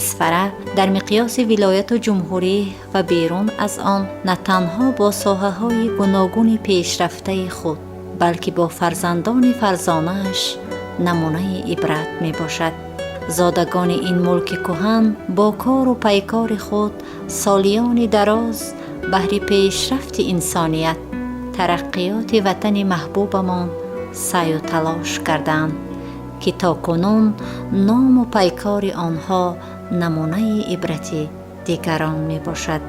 Исфара дар миқёси вилояту ҷумҳурӣ ва берун аз он на танҳо бо соҳаҳои гуногуни пешрафтаи худ, балки бо фарзандони фарзонааш намунаи ибрат мебошад. Зодагони ин мулки кӯҳан бо кору пайкори худ солиёни дароз баҳри пешрафти инсоният, тараққиёти ватани маҳбубамон саъю талош кардаанд, ки то кунун ному пайкори онҳо намунаи ибрати дигарон мебошад.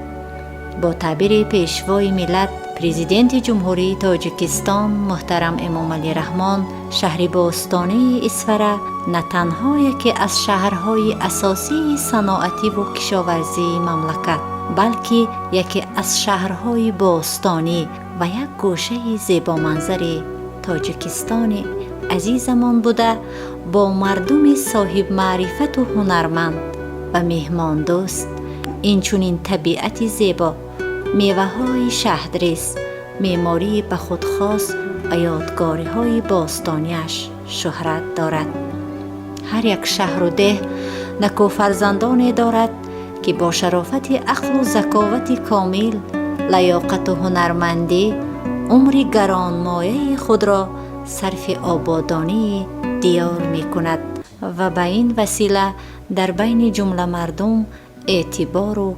Бо таъбири Пешвои миллат, Президенти Ҷумҳурии Тоҷикистон муҳтарам Эмомалӣ Раҳмон, шаҳри бостонии Исфара на танҳо яке аз шаҳрҳои асосии саноативу кишоварзии мамлакат, балки яке аз шаҳрҳои бостонӣ ва як гӯшаи зебоманзари Тоҷикистони азизамон буда, бо мардуми соҳибмаърифату ҳунарманд ва меҳмондӯст, инчунин табиати зебо, меваҳои шаҳдрез, меъмории ба худ хос ва ёдгориҳои бостониаш шӯҳрат дорад. Ҳар як шаҳру деҳ накӯфарзандоне дорад, ки бо шарофати ақлу заковати комил, лаёқату ҳунармандӣ умри гаронмояи худро сарфи ободонии диёр мекунад ва ба ин васила дар байни ҷумла мардум эътибору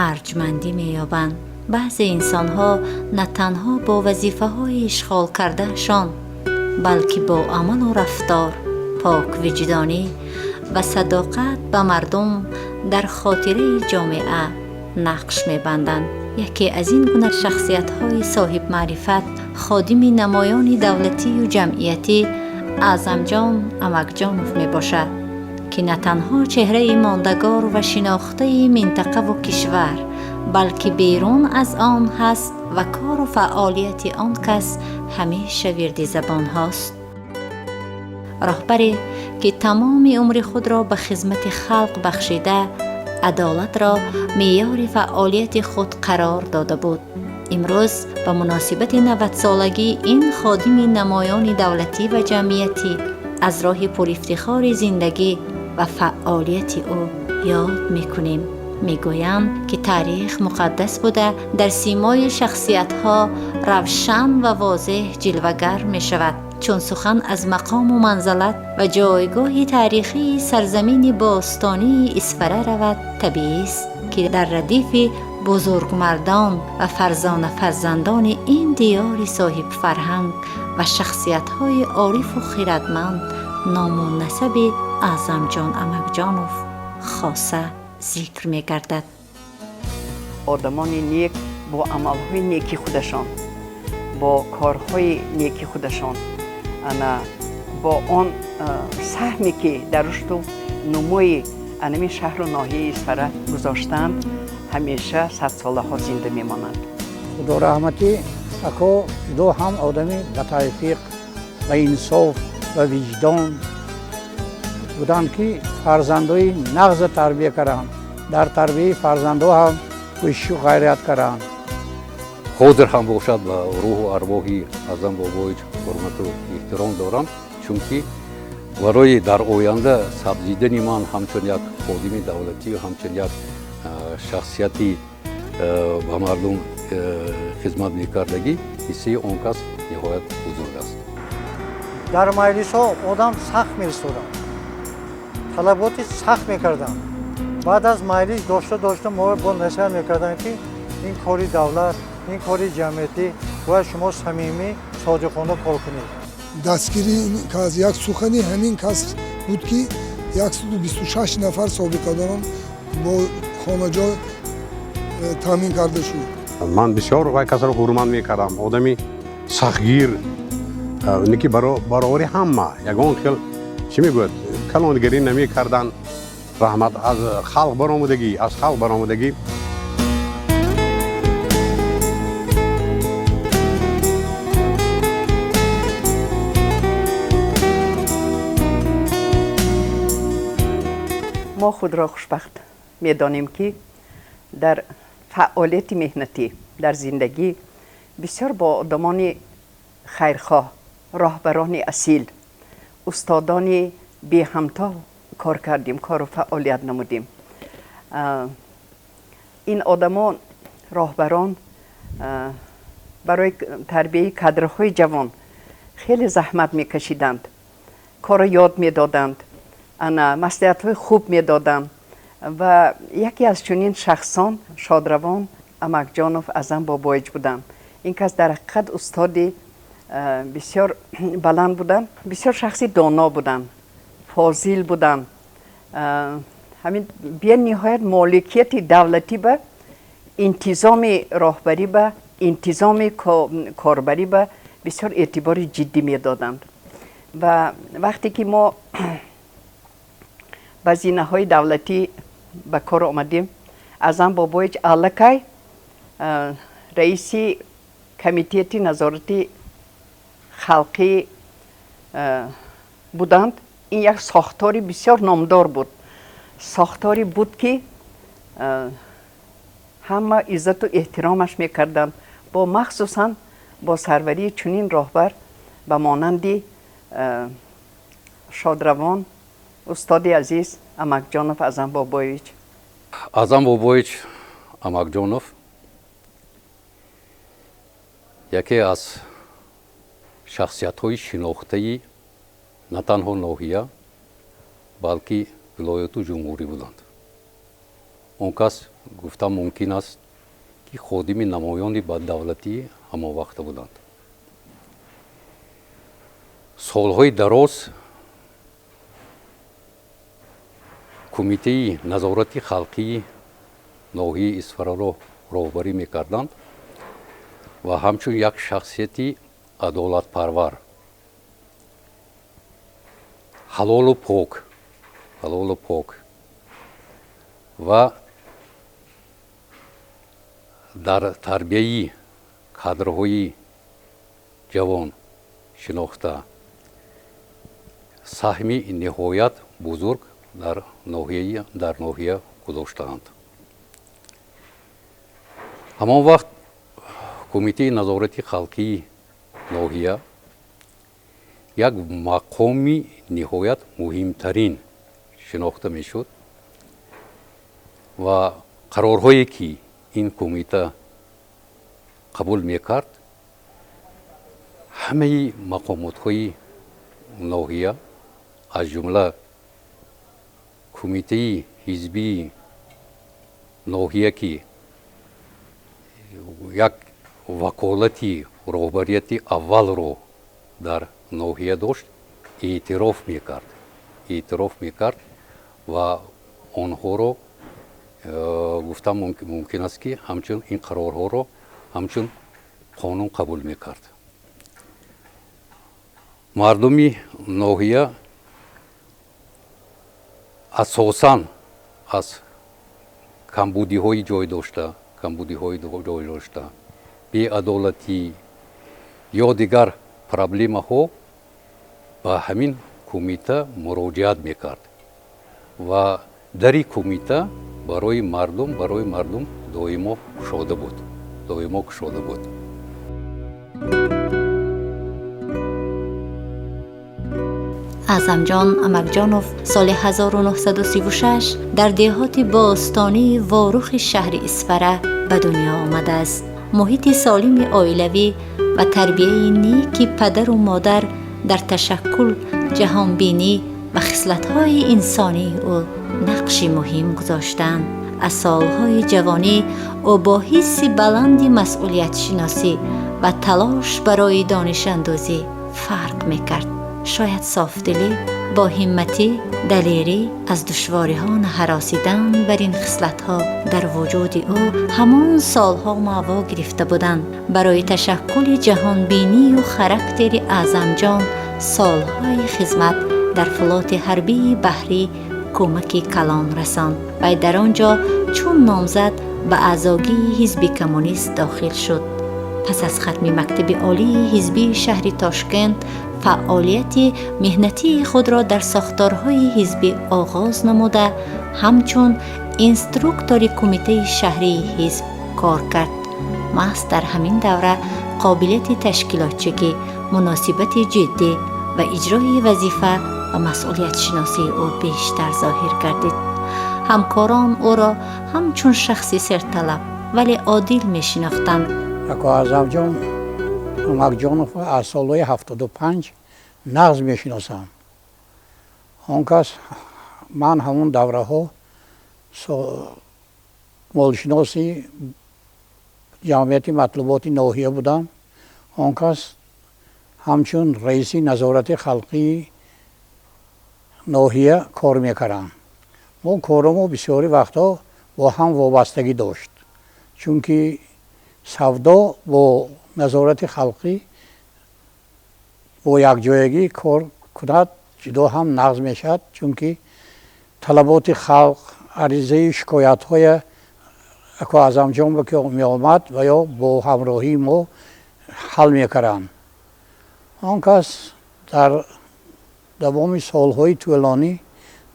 арҷмандӣ меёбанд. Баъзе инсонҳо на танҳо бо вазифаҳои ишғолкардаашон, балки бо амалу рафтор, поквиҷдонӣ ва садоқат ба мардум дар хотираи ҷомеа нақш мебанданд. Яке аз ин гуна шахсиятҳои соҳибмаърифат ходими намоёни давлатию ҷамъиятӣ Аъзамҷон Амакҷонов мебошад, ки на танҳо чеҳраи мондагор ва шинохтаи минтақаву кишвар, балки берун аз он ҳаст ва кору фаъолияти он кас ҳамеша вирди забонҳост. Роҳбаре, ки тамоми умри худро ба хизмати халқ бахшида, адолатро меъёри фаъолияти худ қарор дода буд. Имрӯз ба муносибати 90-солагии ин ходими намоёни давлатӣ ва ҷамъиятӣ аз роҳи пурифтихори зиндагӣ ва фаъолияти ӯ ёд мекунем. Мегӯянд, ки таърих муқаддас буда, дар симои шахсиятҳо равшан ва возеҳ ҷилвагар мешавад. Чун сухан аз мақому манзалат ва ҷойгоҳи таърихии сарзамини бостонии Исфара равад, табиист, ки дар радифи бузургмардон ва фарзона фарзандони ин диёри соҳибфарҳанг ва шахсиятҳои орифу хиратманд ному насаби Аъзамҷон Амакҷонов хоса зикр мегардад. Одамони нек бо амалҳои неки худашон, бо корҳои неки худашон, ана бо он саҳме, ки дар рушду нумӯи анами шаҳру ноҳияи Исфара гузоштаанд, ҳамеша садсолаҳо зинда мемонанд. Худо раҳматӣ ако ҷудо ҳам одами ба тавфиқ, ба инсоф ва виҷдон буданд, ки фарзандои нағза тарбия карданд, дар тарбияи фарзандҳо ҳам кӯшишу ғайрат карданд. Ҳозир ҳам бошад, ба рӯҳу арвоҳи Аъзам Бобоевич ҳурмату эҳтиром дорам, чунки барои дар оянда сабзидани ман ҳамчун як ходими давлатию ҳамчун як шахсияти ба мардум хизмат мекардагӣ ҳиссаи он кас ниҳоят бузург аст. Дар маҷлисҳо одам сахт меистоданд, талаботи сахт мекарданд. Баъд аз маҷлис дошта дошта мо бо насиҳат мекарданд, ки ин кори давлат, ин кори ҷамъиятӣ, бояд шумо самимӣ, содиқона кор кунед. Дастгирии ин кас, як сухани ҳамин кас буд, ки 126 нафар собиқадорон бо хонаҷой таъмин карда шуд. Ман бисёр вай касро ҳурмат мекардам. Одами сахтгир, ки баробари ҳама, ягон хел, чӣ мегӯяд, калонгарӣ намекарданд. Раҳмат, аз халқ баромадагӣ, аз халқ баромадагӣ. Мо худро хушбахт медонем, ки дар фаъолияти меҳнатӣ, дар зиндагӣ бисёр бо одамони хайрхоҳ, роҳбарони асил, устодони беҳамто кор кардем, кору фаъолият намудем. Ин одамон, роҳбарон барои тарбияи кадрҳои ҷавон хеле заҳмат мекашиданд, корро ёд медоданд, ана маслиҳатҳои хуб медоданд. Ва яке аз чунин шахсон шодравон Амакҷонов Аъзам Бобоевич буданд. Ин кас дар ҳақиқат устоди бисёр баланд буданд, бисёр шахси доно буданд, фозил буданд. Ҳамин бениҳоят моликияти давлатӣ ба интизоми роҳбарӣ, ба интизоми корбарӣ ба бисёр эътибори ҷиддӣ медоданд. Ва вақте ки мо ба зинаҳои давлатӣ ба кор омадем, Аъзам Бобоевич аллакай раиси комитети назорати халқӣ буданд. Ин як сохтори бисёр номдор буд, сохторе буд, ки ҳама иззату эҳтиромаш мекарданд, бо махсусан бо сарварии чунин роҳбар ба монанди шодравон устоди азиз Амакҷонов Аъзам Бобоевич. Аъзам Бобоевич Амакҷонов яке аз шахсиятҳои шинохтаи на танҳо ноҳия, балки вилояту ҷумҳурӣ буданд. Он кас, гуфтан мумкин аст, ки ходими намоёни ба давлатӣ ҳамон вақта буданд. Солҳои дароз Кумитаи назорати халқии ноҳияи Исфараро роҳбарӣ мекарданд ва ҳамчун як шахсияти адолатпарвар, ҳалолу пок ва дар тарбияи кадрҳои ҷавон шинохта, саҳми ниҳоят бузург дар ноҳия гузоштаанд. Ҳамон вақт Кумитаи назорати халқии ноҳия як мақоми ниҳоят муҳимтарин шинохта мешуд ва қарорҳое, ки ин кумита қабул мекард, ҳамаи мақомотҳои ноҳия, аз ҷумла Кумитаи ҳизбии ноҳия, ки як ваколати роҳбарияти аввалро дар ноҳия дошт, эътироф мекард ва онҳоро, гуфтан мумкин аст, ки ҳамчун ин қарорҳоро ҳамчун қонун қабул мекард. Мардуми ноҳия асосан аз камбудиҳои ҷой дошта, беадолатӣ ё дигар проблемаҳо ба ҳамин кумита муроҷиат мекард ва дари кумита барои мардум доимо кушода буд. Аъзамҷон Амакҷонов соли 1936 дар деҳоти бостонии Ворухи шаҳри Исфара ба дунё омадааст. Муҳити солими оилавӣ ва тарбияи неки падару модар дар ташаккул, ҷаҳонбинӣ ва хислатҳои инсонии ӯ нақши муҳим гузоштанд. Аз солҳои ҷавонӣ ӯ бо ҳисси баланди масъулиятшиносӣ ва талош барои донишандозӣ фарқ мекард. Шояд софдилӣ, боҳимматӣ, далерӣ, аз душвориҳо наҳаросидан бар ин хислатҳо дар вуҷуди ӯ ҳамон солҳо маъво гирифта буданд. Барои ташаккули ҷаҳонбинию характери Аъзамҷон солҳои хизмат дар флоти ҳарбии баҳрӣ кӯмаки калон расонд. Вай дар он ҷо чун номзад ба аъзогии ҳизби коммунист дохил шуд. Пас аз хатми мактаби олии ҳизбии шаҳри Тошкент фаъолияти меҳнатии худро дар сохторҳои ҳизбӣ оғоз намуда, ҳамчун инструктори кумитаи шаҳрии ҳизб кор кард. Маҳз дар ҳамин давра қобилияти ташкилотчигӣ, муносибати ҷиддӣ ва иҷрои вазифа ва масъулиятшиносии ӯ бештар зоҳир гардид. Ҳамкорон ӯро ҳамчун шахси серталаб, вале одил мешинохтанд. Ако Аъзамҷон Умакҷонов аз солҳои 75 нағз мешиносам. Он кас ман ҳамон давраҳо молшиноси ҷамъияти матлуботи ноҳия будам. Он кас ҳамчун раиси назорати халқии ноҳия кор мекарданд. Мо корамо бисёри вақтҳо бо ҳам вобастагӣ дошт, чунки савдо бо назорати халқӣ бо якҷоягӣ кор кунад, ҷудо ҳам нағз мешавад, чунки талаботи халқ, аризаи шикоятҳоя ако Аъзамҷон ки меомад ва ё бо ҳамроҳии мо ҳал мекарданд. Он кас дар давоми солҳои тӯлонӣ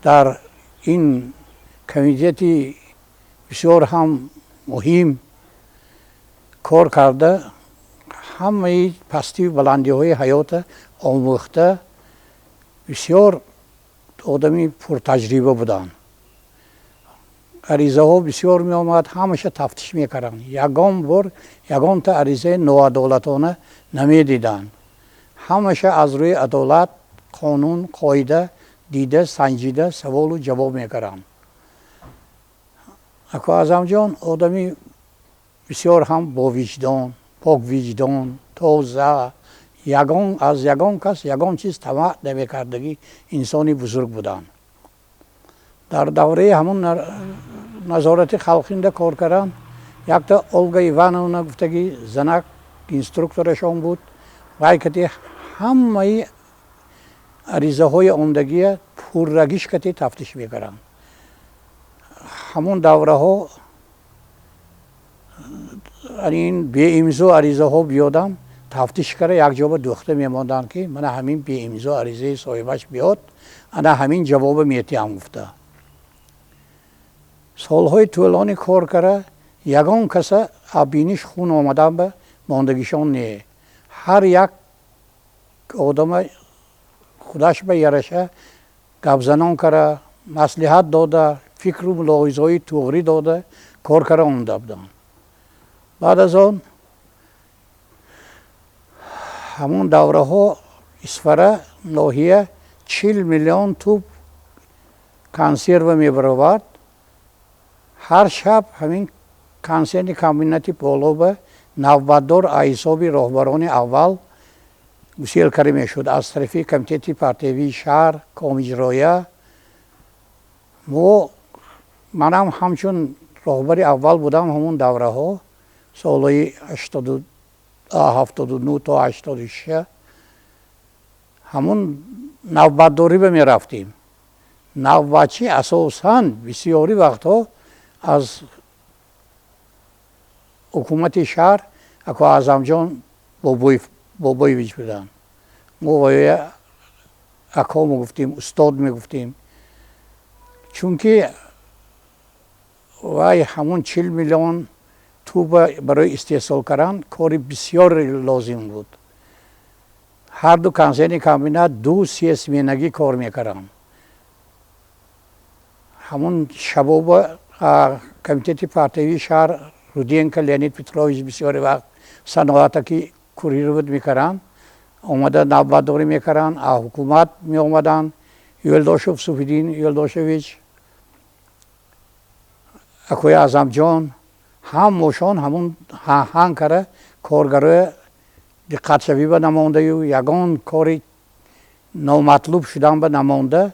дар ин комитети бисёр ҳам муҳим кор карда, ҳамаи пастию баландиҳои ҳаёта омӯхта, бисёр одами пуртаҷриба буданд. Аризаҳо бисёр меомад, ҳамаша тафтиш мекарданд. Ягон бор ягонта аризаи ноадолатона намедиданд. Ҳамаша аз рӯи адолат, қонун, қоида дида, санҷида, саволу ҷавоб мекарданд. Ако Аъзамҷон одами бисёр ҳам бовиҷдон, поквиҷдон, тоза, ягон аз ягон кас ягон чиз тамаъ намекардагӣ инсони бузург буданд. Дар давраи ҳамон назорати халқинда кор карданд. Якта Олга Ивановна гуфтагӣ занак инструкторашон буд. Вай кати ҳамаи аризаҳои омдагия пуррагиш кати тафтиш мекарданд. Ҳамон давраҳо ин беимзо аризаҳо биёдам, тафтиш карда, як ҷоба дӯхта мемонданд, ки мана ҳамин беимзо аризаи соҳибаш биёд, ана ҳамин ҷавоба метиҳам гуфта. Солҳои тӯлонӣ кор карда, ягон каса абиниш хун омадан ба мондагишон не. Ҳар як одама худаш ба яраша гапзанон карда, маслиҳат дода, фикру мулоҳизаҳои туғрӣ дода, кор карда омада буданд. Баъд аз он ҳамон давраҳо Исфара ноҳия 40 миллион туб консерва мебаровард. Ҳар шаб ҳамин консервный комбинати болоба навбатдор аз ҳисоби роҳбарони аввал гусел карда мешуд аз тарафи комитети партиявии шаҳр, комиҷроя. Мо манам ҳамчун роҳбари аввал будам. Ҳамон давраҳо, солҳои 79 то 86, ҳамон навбатдорӣ ба мерафтем. Навбатчӣ асосан бисёри вақтҳо аз ҳукумати шаҳр ако Аъзамҷон Бобоевич буданд. Мо вая ако мегуфтем, устод мегуфтем, чунки вай ҳамон 40 миллион туба барои истеҳсол кардан кори бисёр лозим буд. Ҳарду консервный комбинат ду се сменагӣ кор мекарданд. Ҳамон шабоба комитети партиявии шаҳр Руденко Леонид Петрович бисёри вақт саноата ки курировать мекарданд, омада навбатдорӣ мекарданд. А ҳукумат меомаданд Юлдошев Суфиддин Юлдошевич, акои Аъзамҷон, ҳамошон ҳамон ҳанг кара, коргароя диққатшавӣ ба намондаю, ягон кори номатлуб шудан ба намонда,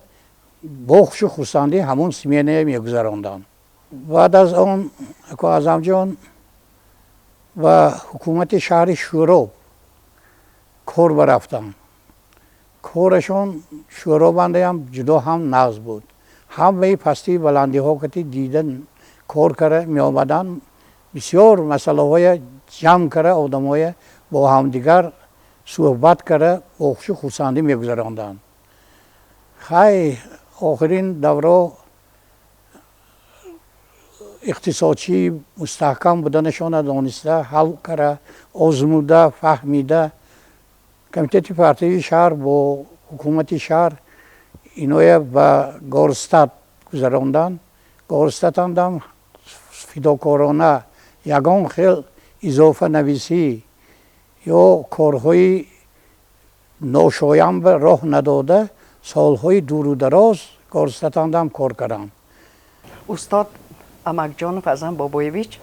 бо хушу хурсандӣ ҳамон сменая мегузаронданд. Баъд аз он ако Аъзамҷон ба ҳукумати шаҳри Шӯроб кор барафтанд. Корашон Шӯробандаям ҷудо ҳам нағз буд. Ҳамаи пастию баландиҳо кати дида кор кара меомаданд. Бисёр масъалаҳоя ҷамъ кара, одамҳоя бо ҳамдигар суҳбат кара, бо хушу хурсандӣ мегузаронданд. Хай, охирин давро иқтисодчии мустаҳкам буданашона дониста, ҳал кара, озмуда, фаҳмида, комитети партиявии шаҳр бо ҳукумати шаҳр иноя ба Горстат гузаронданд. Горстатандам фидокорона ягон хел изофанависӣ ё корҳои ношоям ба роҳ надода, солҳои дуру дароз горстатандам кор кардам. Устод Амакҷонов Аъзам Бобоевич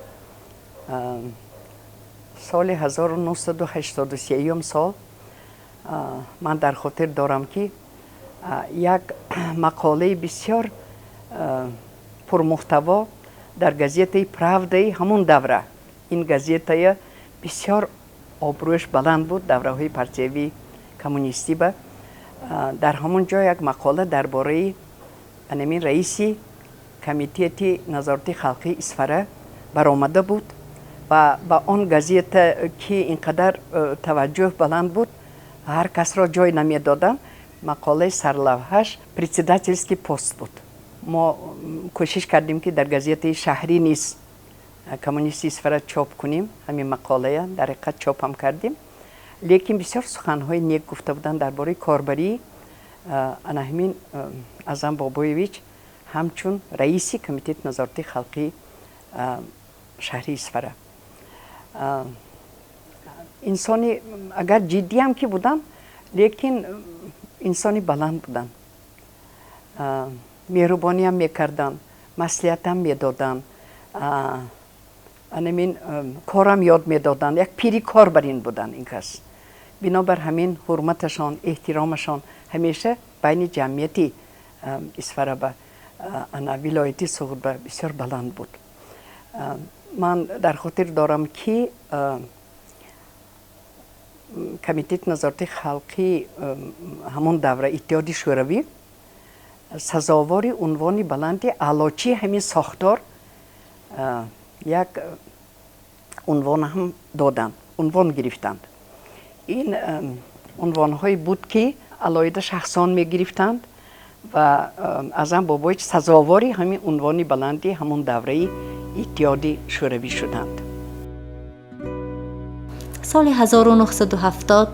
соли 1983 сол, ман дар хотир дорам, ки як мақолаи бисёр пурмуҳтаво дар газетаи «Правдаи» ҳамун давра, ин газетая бисёр обрӯяш баланд буд давраҳои партиявии коммунистӣ ба, дар ҳамон ҷо як мақола дар бораи анамин раиси Комитети назорати халқии Исфара баромада буд ва ба он газета, ки ин қадар таваҷҷӯҳ баланд буд, ҳар касро ҷой намедоданд. Мақолаи сарлавҳаш «Председательский пост» буд. Мо кӯшиш кардем, ки дар газетаи шаҳрӣ низ, «Коммунисти Исфара», чоп кунем ҳамин мақолая. Дар ҳақиқат, чопам кардем, лекин бисёр суханҳои нек гуфта буданд дар бораи корбарии ана ҳамин Аъзам Бобоевич ҳамчун раиси Комитети назорати халқии шаҳри Исфара. Инсони агар ҷиддиам ки буданд, лекин инсони баланд буданд, меҳрубониам мекарданд, маслиҳатам медоданд, анамин корам ёд медоданд. Як пири кор бар ин буданд ин кас. Бинобар ҳамин ҳурматашон, эҳтиромашон ҳамеша байни ҷамъияти Исфара ба ана вилояти Суғд ба бисёр баланд буд. Ман дар хотир дорам, ки Комитети назорати халқии ҳамон давра, Иттиҳоди Шӯравӣ, сазовори унвони баланди аълочии ҳамин сохтор як унвон ҳам доданд, унвон гирифтанд. Ин унвонҳое буд, ки алоҳида шахсон мегирифтанд ва Аъзам Бобоевич сазовори ҳамин унвони баланди ҳамон давраи Иттиҳоди Шӯравӣ шуданд. Соли 1970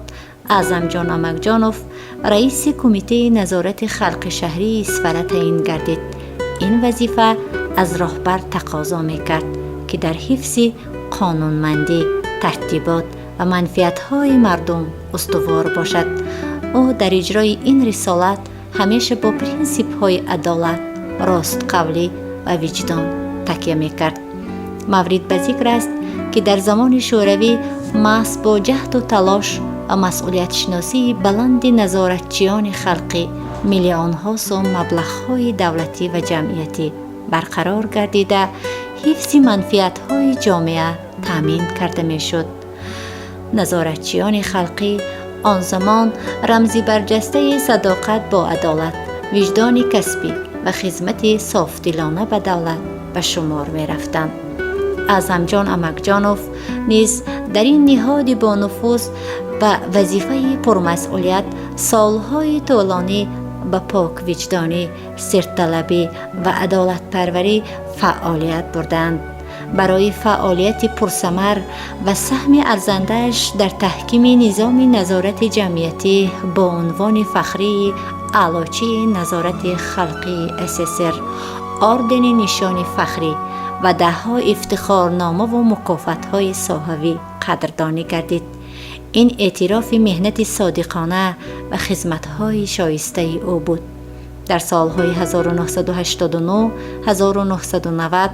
Аъзамҷон Амакҷонов раиси Кумитаи назорати халқи шаҳрии Исфара таъин гардид. Ин вазифа аз роҳбар тақозо мекард, ки дар ҳифзи қонунмандӣ, тартибот ва манфиатҳои мардум устувор бошад. Ӯ дар иҷрои ин рисолат ҳамеша бо принсипҳои адолат, ростқавлӣ ва виҷдон такя мекард. Маврид ба зикр аст, ки дар замони Шӯравӣ маҳз бо ҷаҳду талош ва масъулиятшиносии баланди назоратчиёни халқӣ миллионҳо сом маблағҳои давлатӣ ва ҷамъиятӣ барқарор гардида, ҳифзи манфиатҳои ҷомеа таъмин карда мешуд. Назоратчиёни халқӣ он замон рамзи барҷастаи садоқат бо адолат, виҷдони касбӣ ва хизмати софдилона ба давлат ба шумор мерафтанд. Аъзамҷон Амакҷонов низ дар ин ниҳоди бонуфуз ва вазифаи пурмасъулият солҳои тӯлонӣ ба поквиҷдонӣ, сирталабӣ ва адолатпарварӣ фаъолият бурданд. Барои фаъолияти пурсамар ва саҳми арзандааш дар таҳкими низоми назорати ҷамъиятӣ бо унвони фахрии Аълочии назорати халқии СССР, ордени Нишони фахрӣ ва даҳҳо ифтихорномаву мукофотҳои соҳавӣ қадрдонӣ гардид. Ин эътирофи меҳнати содиқона ва хизматҳои шоистаи ӯ буд. Дар солҳои 1989-1990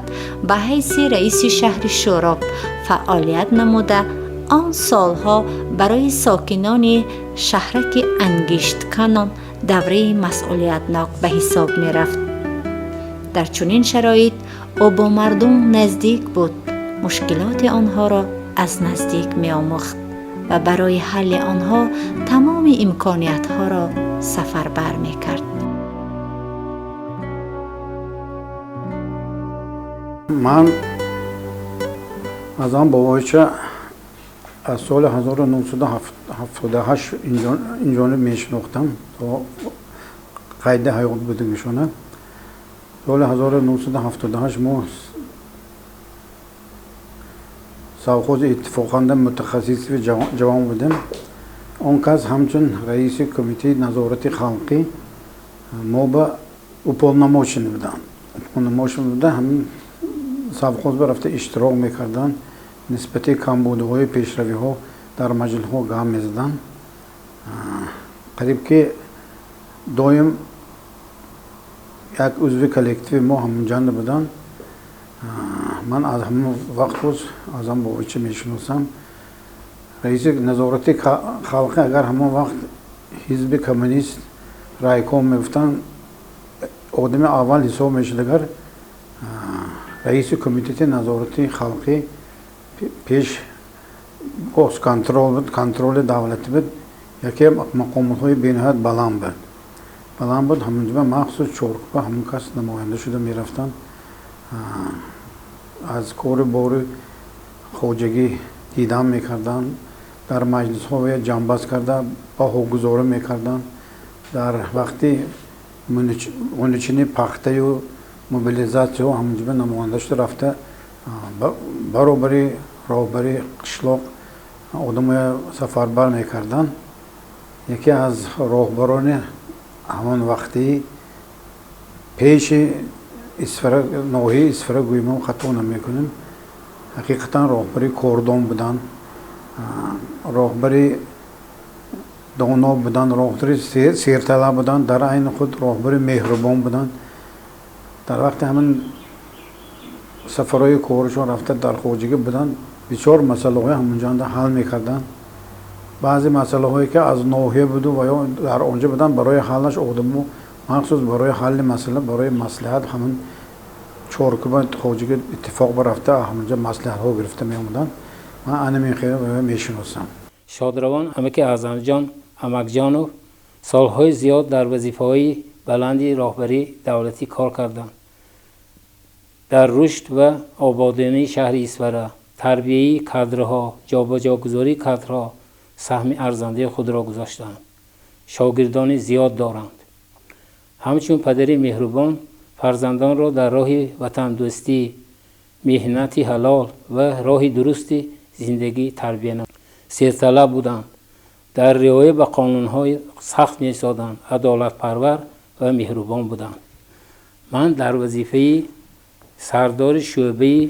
ба ҳайси раиси шаҳри Шӯроб фаъолият намуда, он солҳо барои сокинони шаҳраки ангиштканон давраи масъулиятнок ба ҳисоб мерафт. Дар чунин шароит ӯ бо мардум наздик буд, мушкилоти онҳоро аз наздик меомӯхт ва барои ҳалли онҳо тамоми имкониятҳоро сафарбар мекард. Ман Аъзам Бобоевича аз соли 1978 инҷониб мешинохтам, то қайди ҳаёт будагишона. Соли 1978 мо совхози Иттифоқанда мутахассиси ҷавон будем. Он кас ҳамчун раиси Кумитаи назорати халқӣ мо ба уполномоченный буданд. хонумошон буда, ҳамин совхоз ба рафта иштирок мекарданд, нисбати камбудиҳои пешравиҳо дар маҷлисҳо гап мезаданд. Қариб ки доим як узви коллективи мо ҳамонҷанда буданд. Ман аз ҳамон вақт боз Аъзам Бобоича мешиносам. Раиси назорати халқӣ, агар ҳамон вақт ҳизби коммунист райком мегуфтанд, одами аввал ҳисоб мешуд. Агар раиси комитети назорати халқӣ пеш госконтроль буд, контроли давлатӣ буд, яке мақомотҳои бениҳоят баланд буд. Ҳамонҷоба махсус чоркӯба ҳамон кас намоянда шуда мерафтанд, аз кори бори хоҷагӣ дидан мекарданд, дар маҷлисҳо ҷамъбаст карда баҳогузорӣ мекарданд. Дар вақти ғуничини пахтаю мобилизатсияҳо ҳамонҷоба намоянда шуда рафта, баробари роҳбари қишлоқ одамоя сафарбар мекарданд. Яке аз роҳбарони ҳамон вақтии пеши Исфара, ноҳияи Исфара гӯем, хато намекунем. Ҳақиқатан роҳбари кордон буданд, роҳбари доно буданд, роҳбари серталаб буданд, дар айни худ роҳбари меҳрубон буданд. Дар вақти ҳамин сафарҳои коришон рафта дар хоҷагӣ буданд, бисёр масъалаҳои ҳамонҷанда ҳал мекарданд. Баъзе масъалаҳое ки аз ноҳия буду ва ё дар онҷо буданд, барои ҳаллаш одамо махсус барои ҳалли масъала, барои маслиҳат ҳамин чоркуба хоҷагӣ иттифоқ барафта, ҳамонҷо маслиҳатҳо гирифта меомаданд. Ман ана хел мешиносам. Шодравон амаки Аъзамҷон Амакҷонов солҳои зиёд дар вазифаҳои баланди роҳбарии давлатӣ кор карданд. Дар рушд ва ободонии шаҳри Исфара, тарбияи кадрҳо, ҷобаҷогузории кадрҳо саҳми арзандаи худро гузоштанд. Шогирдони зиёд доранд. Ҳамчун падари меҳрубон фарзандонро дар роҳи ватандӯстӣ, меҳнати ҳалол ва роҳи дурусти зиндагӣ тарбия намуданд. Серталаб буданд, дар риоя ба қонунҳои сахт меистоданд, адолатпарвар ва меҳрубон буданд. Ман дар вазифаи сардори шӯъбаи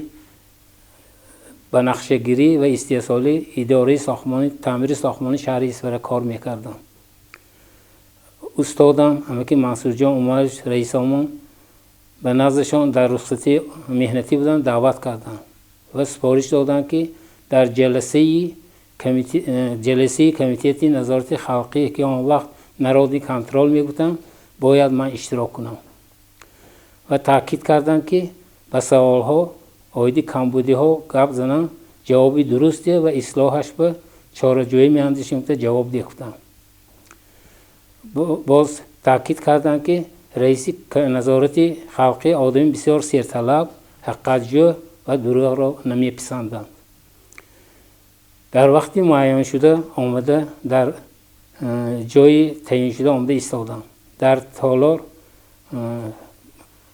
ба нақшагирӣ ва истеҳсоли идораи сохтмони таъмири сохтмони шаҳри Исфара кор мекардам. Устодам амаки Мансурҷон Умарович раисомон ба наздашон дар рухсати меҳнатӣ буданд, даъват карданд ва супориш доданд, ки дар ҷаласаи комитети назорати халқӣ, ки он вақт народный контроль мегуфтанд, бояд ман иштирок кунам ва таъкид карданд, ки ба саволҳо оиди камбудиҳо гап занам, ҷавоби дурусте ва ислоҳаш ба чораҷӯӣ меандешем, ҷавоб дехтам. Боз таъкид карданд, ки раиси назорати халқӣ одами бисёр серталаб, ҳақиқатҷӯ ва дурӯғро намеписанданд. Дар вақти муайяншуда омада, дар ҷои таъйиншуда омада истодам.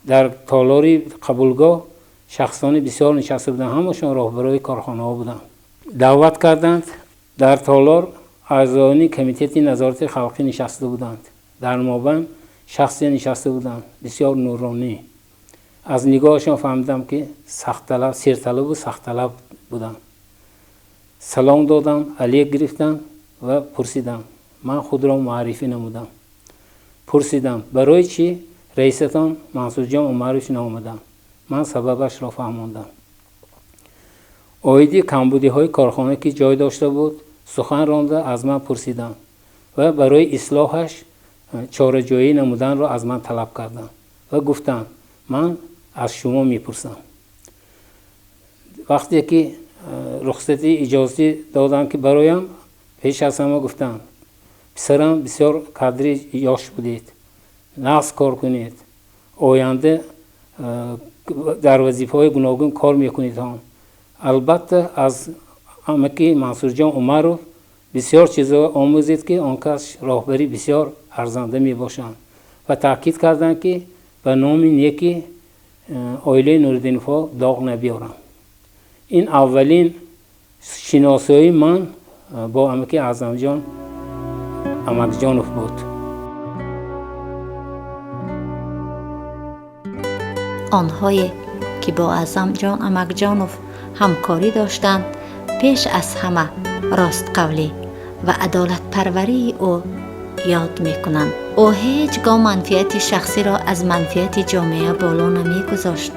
Дар толори қабулгоҳ шахсони бисёр нишаста буданд, ҳамашон роҳбарои корхонаҳо буданд. Даъват карданд. Дар толор аъзоёни комитети назорати халқӣ нишаста буданд. Дар мобайн шахсе нишаста буданд, бисёр нуронӣ. Аз нигоҳашон фаҳмидам, ки сахтталаб, серталабу сахтталаб буданд. Салом додам, алек гирифтам ва пурсидам. Ман худро муаррифӣ намудам, пурсидам, барои чӣ раисатон Мансурҷон Умарович наомаданд. Ман сабабашро фаҳмондам. Оиди камбудиҳои корхона, ки ҷой дошта буд, сухан ронда, аз ман пурсиданд ва барои ислоҳаш чораҷӯӣ намуданро аз ман талаб карданд ва гуфтанд, ман аз шумо мепурсам. Вақте ки рухсати иҷозатӣ доданд, ки бароям, пеш аз ҳама гуфтанд, писарам, бисёр кадри ёш будед, нағз кор кунед, оянда дар вазифаҳои гуногун кор мекунед. Албатта, аз амаки Мансурҷон Умаров бисёр чизҳо омӯзед, ки он кас роҳбари бисёр арзанда мебошанд ва таъкид карданд, ки ба номи неки оилаи Нуриддиновҳо доғ набиёрам. Ин аввалин шиносоии ман бо амаки Аъзамҷон Амакҷонов буд. Онҳое, ки бо Аъзамҷон Амакҷонов ҳамкорӣ доштанд, пеш аз ҳама ростқавлӣ ва адолатпарварии ӯ ёд мекунанд. Ӯ ҳеҷ гоҳ манфиати шахсиро аз манфиати ҷомеа боло намегузошт.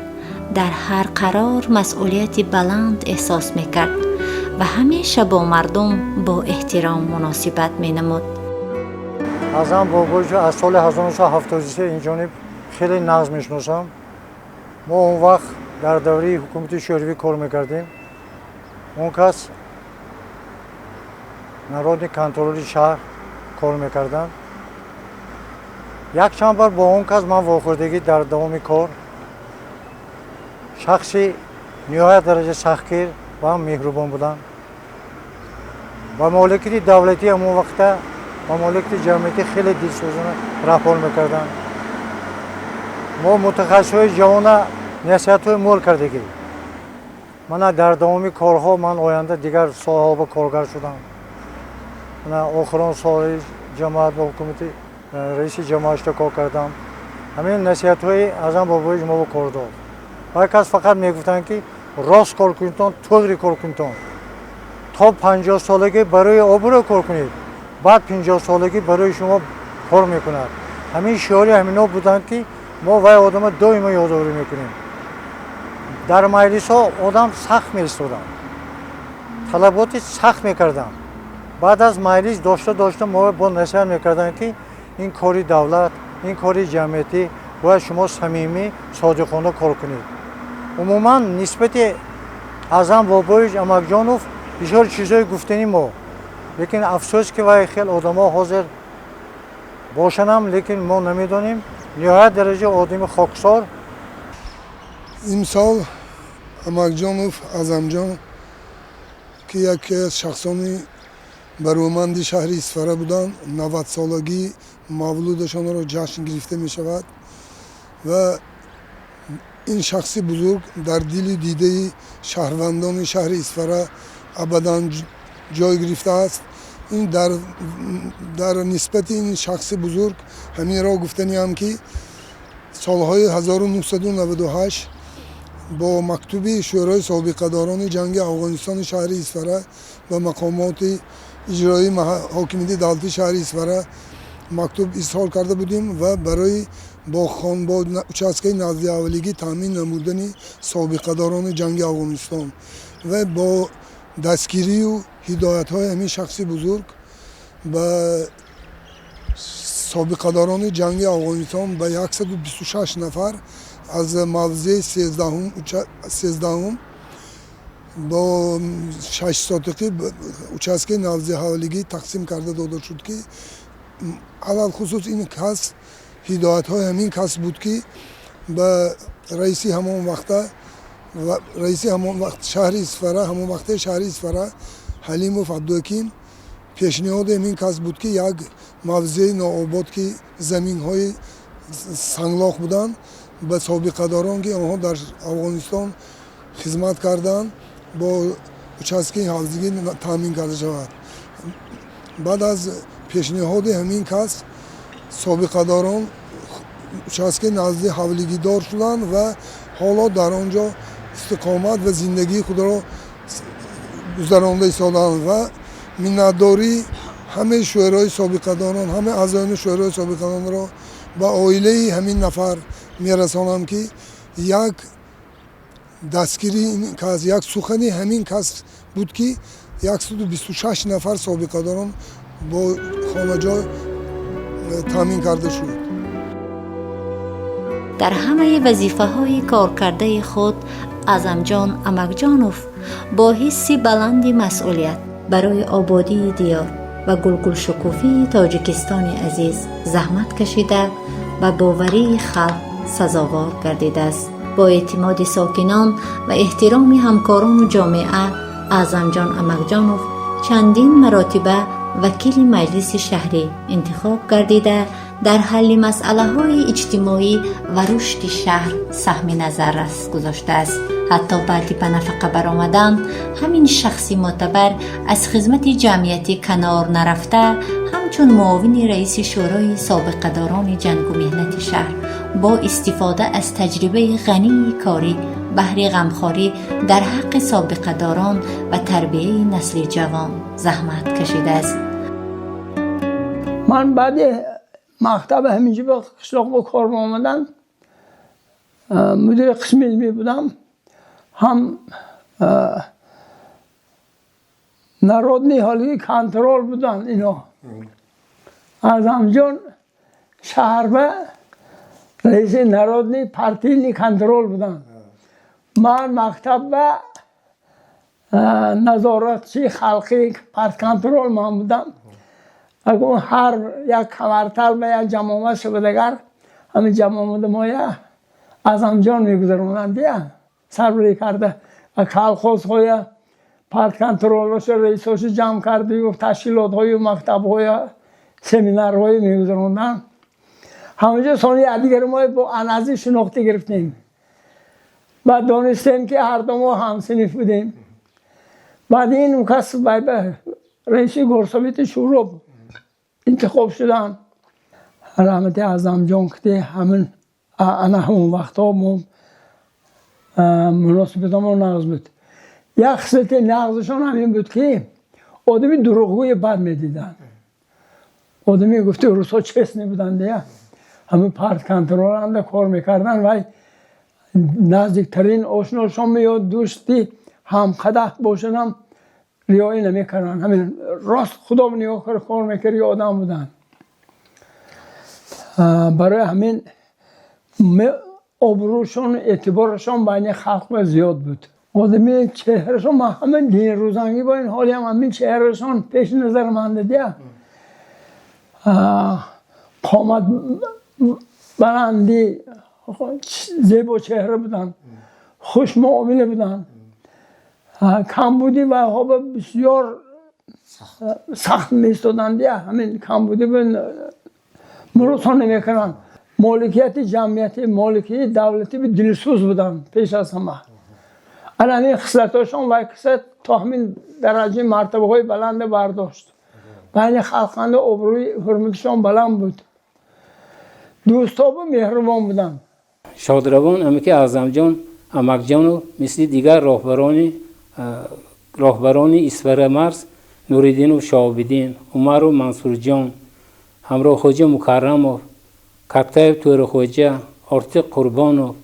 Дар ҳар қарор масъулияти баланд эҳсос мекард ва ҳамеша бо мардум бо эҳтиром муносибат менамуд. Аъзам Бобоевич аз соли 1973 инҷониб хеле нағз мешиносам. Мо он вақт дар давраи ҳукумати Шӯравӣ кор мекардем. Он кас народный контроль и шаҳр кор мекарданд. Якчанд бор бо он кас ман вохӯрдагӣ дар давоми кор. Шахси ниҳоят дараҷа сахтгир ва меҳрубон буданд. Ба моликияти давлатӣ, ҳамон вақта ба моликияти ҷамъиятӣ хеле дилсӯзона рафтор мекарданд. Мо мутахассисҳои ҷавона насиҳатҳои мол кардагӣ. Мана, дар давоми корҳо ман оянда дигар соҳаҳо ба коргар шудам. Мана, охирон соҳаи ҷамоат ба ҳукумати раиси ҷамоат шуда кор кардам. Ҳамин насиҳатҳои Аъзам Бобоевич мо ба кор дод. Вай кас фақат мегуфтанд, ки рост кор кунитон, туғри кор кунитон, то 50-солагӣ барои обрӯ кор кунед, баъд 50-солагӣ барои шумо кор мекунад. Ҳамин шиори ҳамино буданд, ки мо вай одама доимо ёдоварӣ мекунем. Дар маҷлисҳо одам сахт меистоданд, талаботи сахт мекарданд. Баъд аз маҷлис дошта дошта мо бо насиҳат мекарданд, ки ин кори давлат, ин кори ҷамъиятӣ, бояд шумо самимӣ, содиқона кор кунед. Умуман, нисбати Аъзам Бобоевич Амакҷонов бисёр чизҳои гуфтанӣ мо, лекин афсӯс, ки вай хел одамо ҳозир бошанам, лекин мо намедонем. Ниҳоят дараҷа одами хоксор. Имсол Амакҷонов Аъзамҷон, ки яке аз шахсони бароманди шаҳри Исфара буданд, 90-солагии мавлудашонро ҷашн гирифта мешавад ва ин шахси бузург дар дили дидаи шаҳрвандони шаҳри Исфара абадан ҷой гирифтааст. Ин дар нисбати ин шахси бузург ҳаминро гуфтаниам, ки солҳои 1998 бо мактуби Шӯрои собиқадорони ҷанги Афғонистони шаҳри Исфара ба мақомоти иҷроии ҳокимияти давлатии шаҳри Исфара мактуб изҳор карда будем ва барои бо участкаи наздиҳавлигӣ таъмин намудани собиқадорони ҷанги Афғонистон ва бо дастгирию ҳидоятҳои ҳамин шахси бузург ба собиқадорони ҷанги Афғонистон ба 126 нафар аз мавзеи 13-ум бо 6 сотиқӣ участкаи наздиҳавлигӣ тақсим карда дода шуд, ки алалхусус ин кас, ҳидоятҳои ҳамин кас буд, ки ба раиси ҳамон вақта, раиси ҳамон вақт шаҳри Исфара, ҳамон вақтаи шаҳри Исфара Ҳалимов Абдуҳаким, пешниҳоди ҳамин кас буд, ки як мавзеи нообод, ки заминҳои санглох буданд, ба собиқадорон, ки онҳо дар Афғонистон хизмат карданд, бо участкаи ҳавзигӣ таъмин карда шавад. Баъд аз пешниҳоди ҳамин кас собиқадорон участкаи назди ҳавлигидор шуданд ва ҳоло дар он ҷо истиқомат ва зиндагии худро гузаронда истодаанд ва миннатдории ҳамаи шӯрои собиқадорон, ҳамаи аъзоёни шӯрои собиқадоронро ба оилаи ҳамин нафар мерасонам, ки як дастгирии ин кас, як сухани ҳамин кас буд, ки 126 нафар собиқадорон бо хонаҷой таъмин карда шуд. Дар ҳамаи вазифаҳои коркардаи худ Аъзамҷон Амакҷонов бо ҳисси баланди масъулият барои ободии диёр ва гулгулшукуфии Тоҷикистони азиз заҳмат кашида, ба боварии халқ сазовор гардидааст. Бо эътимоди сокинон ва эҳтироми ҳамкорону ҷомеа Аъзамҷон Амакҷонов чандин маротиба вакили маҷлиси шаҳрӣ интихоб гардида, дар ҳалли масъалаҳои иҷтимоӣ ва рушди шаҳр саҳми назаррас гузоштааст. Ҳатто баъди ба нафақа баромадан ҳамин шахси мӯътабар аз хизмати ҷамъиятӣ канор нарафта, ҳамчун муовини раиси Шӯрои собиқадорони ҷангу меҳнати шаҳр Бо истифода аз таҷрибаи ғании корӣ баҳри ғамхорӣ дар ҳаққи собиқадорон ва тарбияи насли ҷавон заҳмат кашидааст. Ман баъди мактаба ҳаминҷо ба қишлоқ ба кор омадан, мудири қисми илмӣ будам, ҳам народный ҳолги контроль будан. Ино Аъзамҷон шаҳрба раиси народный партийный контроль буданд, ман мактабба назоратчи халқи партконтроль ман будам. Ҳар як квартал ба як ҷамъомад шавад, агар ҳамин ҷамъомада моя Аъзамҷон мегузаронанд, я сарбарӣ карда колхозҳоя, партконтролоша, раисоша ҷамъ кардаю, ташкилотҳою мактабҳоя семинарҳое мегузаронданд. Ҳамаҷо сони якдигари мо бо анази шинохта гирифтем. Баъд донистем, ки ҳарду мо ҳамсиниф будем. Баъд ин кас раиси горсовети шӯро интихоб шуданд. Раҳмати Аъзамҷон ки ҳамин ана ҳамон вақтҳо мо муносибатамон нағз буд. Як хислати нағзашон ҳамин буд, ки одами дурӯғгӯи бад медиданд. Одами, гуфти русҳо, честный буданд. Я ҳамин партконтроланда кор мекарданд, вай наздиктарин ошношон ё дӯсти ҳамқадаҳ бошадам, риоя намекарданд. Ҳамин рост худо нигоҳ кар кор мекарди одам буданд. Барои ҳамин обрӯшон, эътиборашон байни халқ зиёд буд. Одами чеҳрашон, ман ҳама динрӯзангӣ бо ин ҳолиам ҳамин чеҳрашон пеши назар ман дидия. Қомат баландӣ, зебо чеҳра буданд, хушмуомила буданд. Камбудӣ вайҳо бисёр сахт меистоданд, я ҳамин камбудӣ муросон намекарданд. Моликияти ҷамъиятӣ, моликияти давлатӣ дилсӯз буданд пеш аз ҳама. Ана ҳамин хислатҳошон вай киса то ҳамин дараҷаи мартабаҳои баланде бардошт. Байни халқанда обрӯи ҳурматашон баланд буд, дӯстобу меҳрубон буданд. Шодравон амаки Аъзамҷон Амакҷонов мисли дигар роҳбарони Исфарамарз Нуриддинов Шоҳобиддин, Умаров Мансурҷон, Ҳамроҳхоҷа Мукаррамов, Каттаев Тӯрахоҷа, Ортиқ Қурбонов,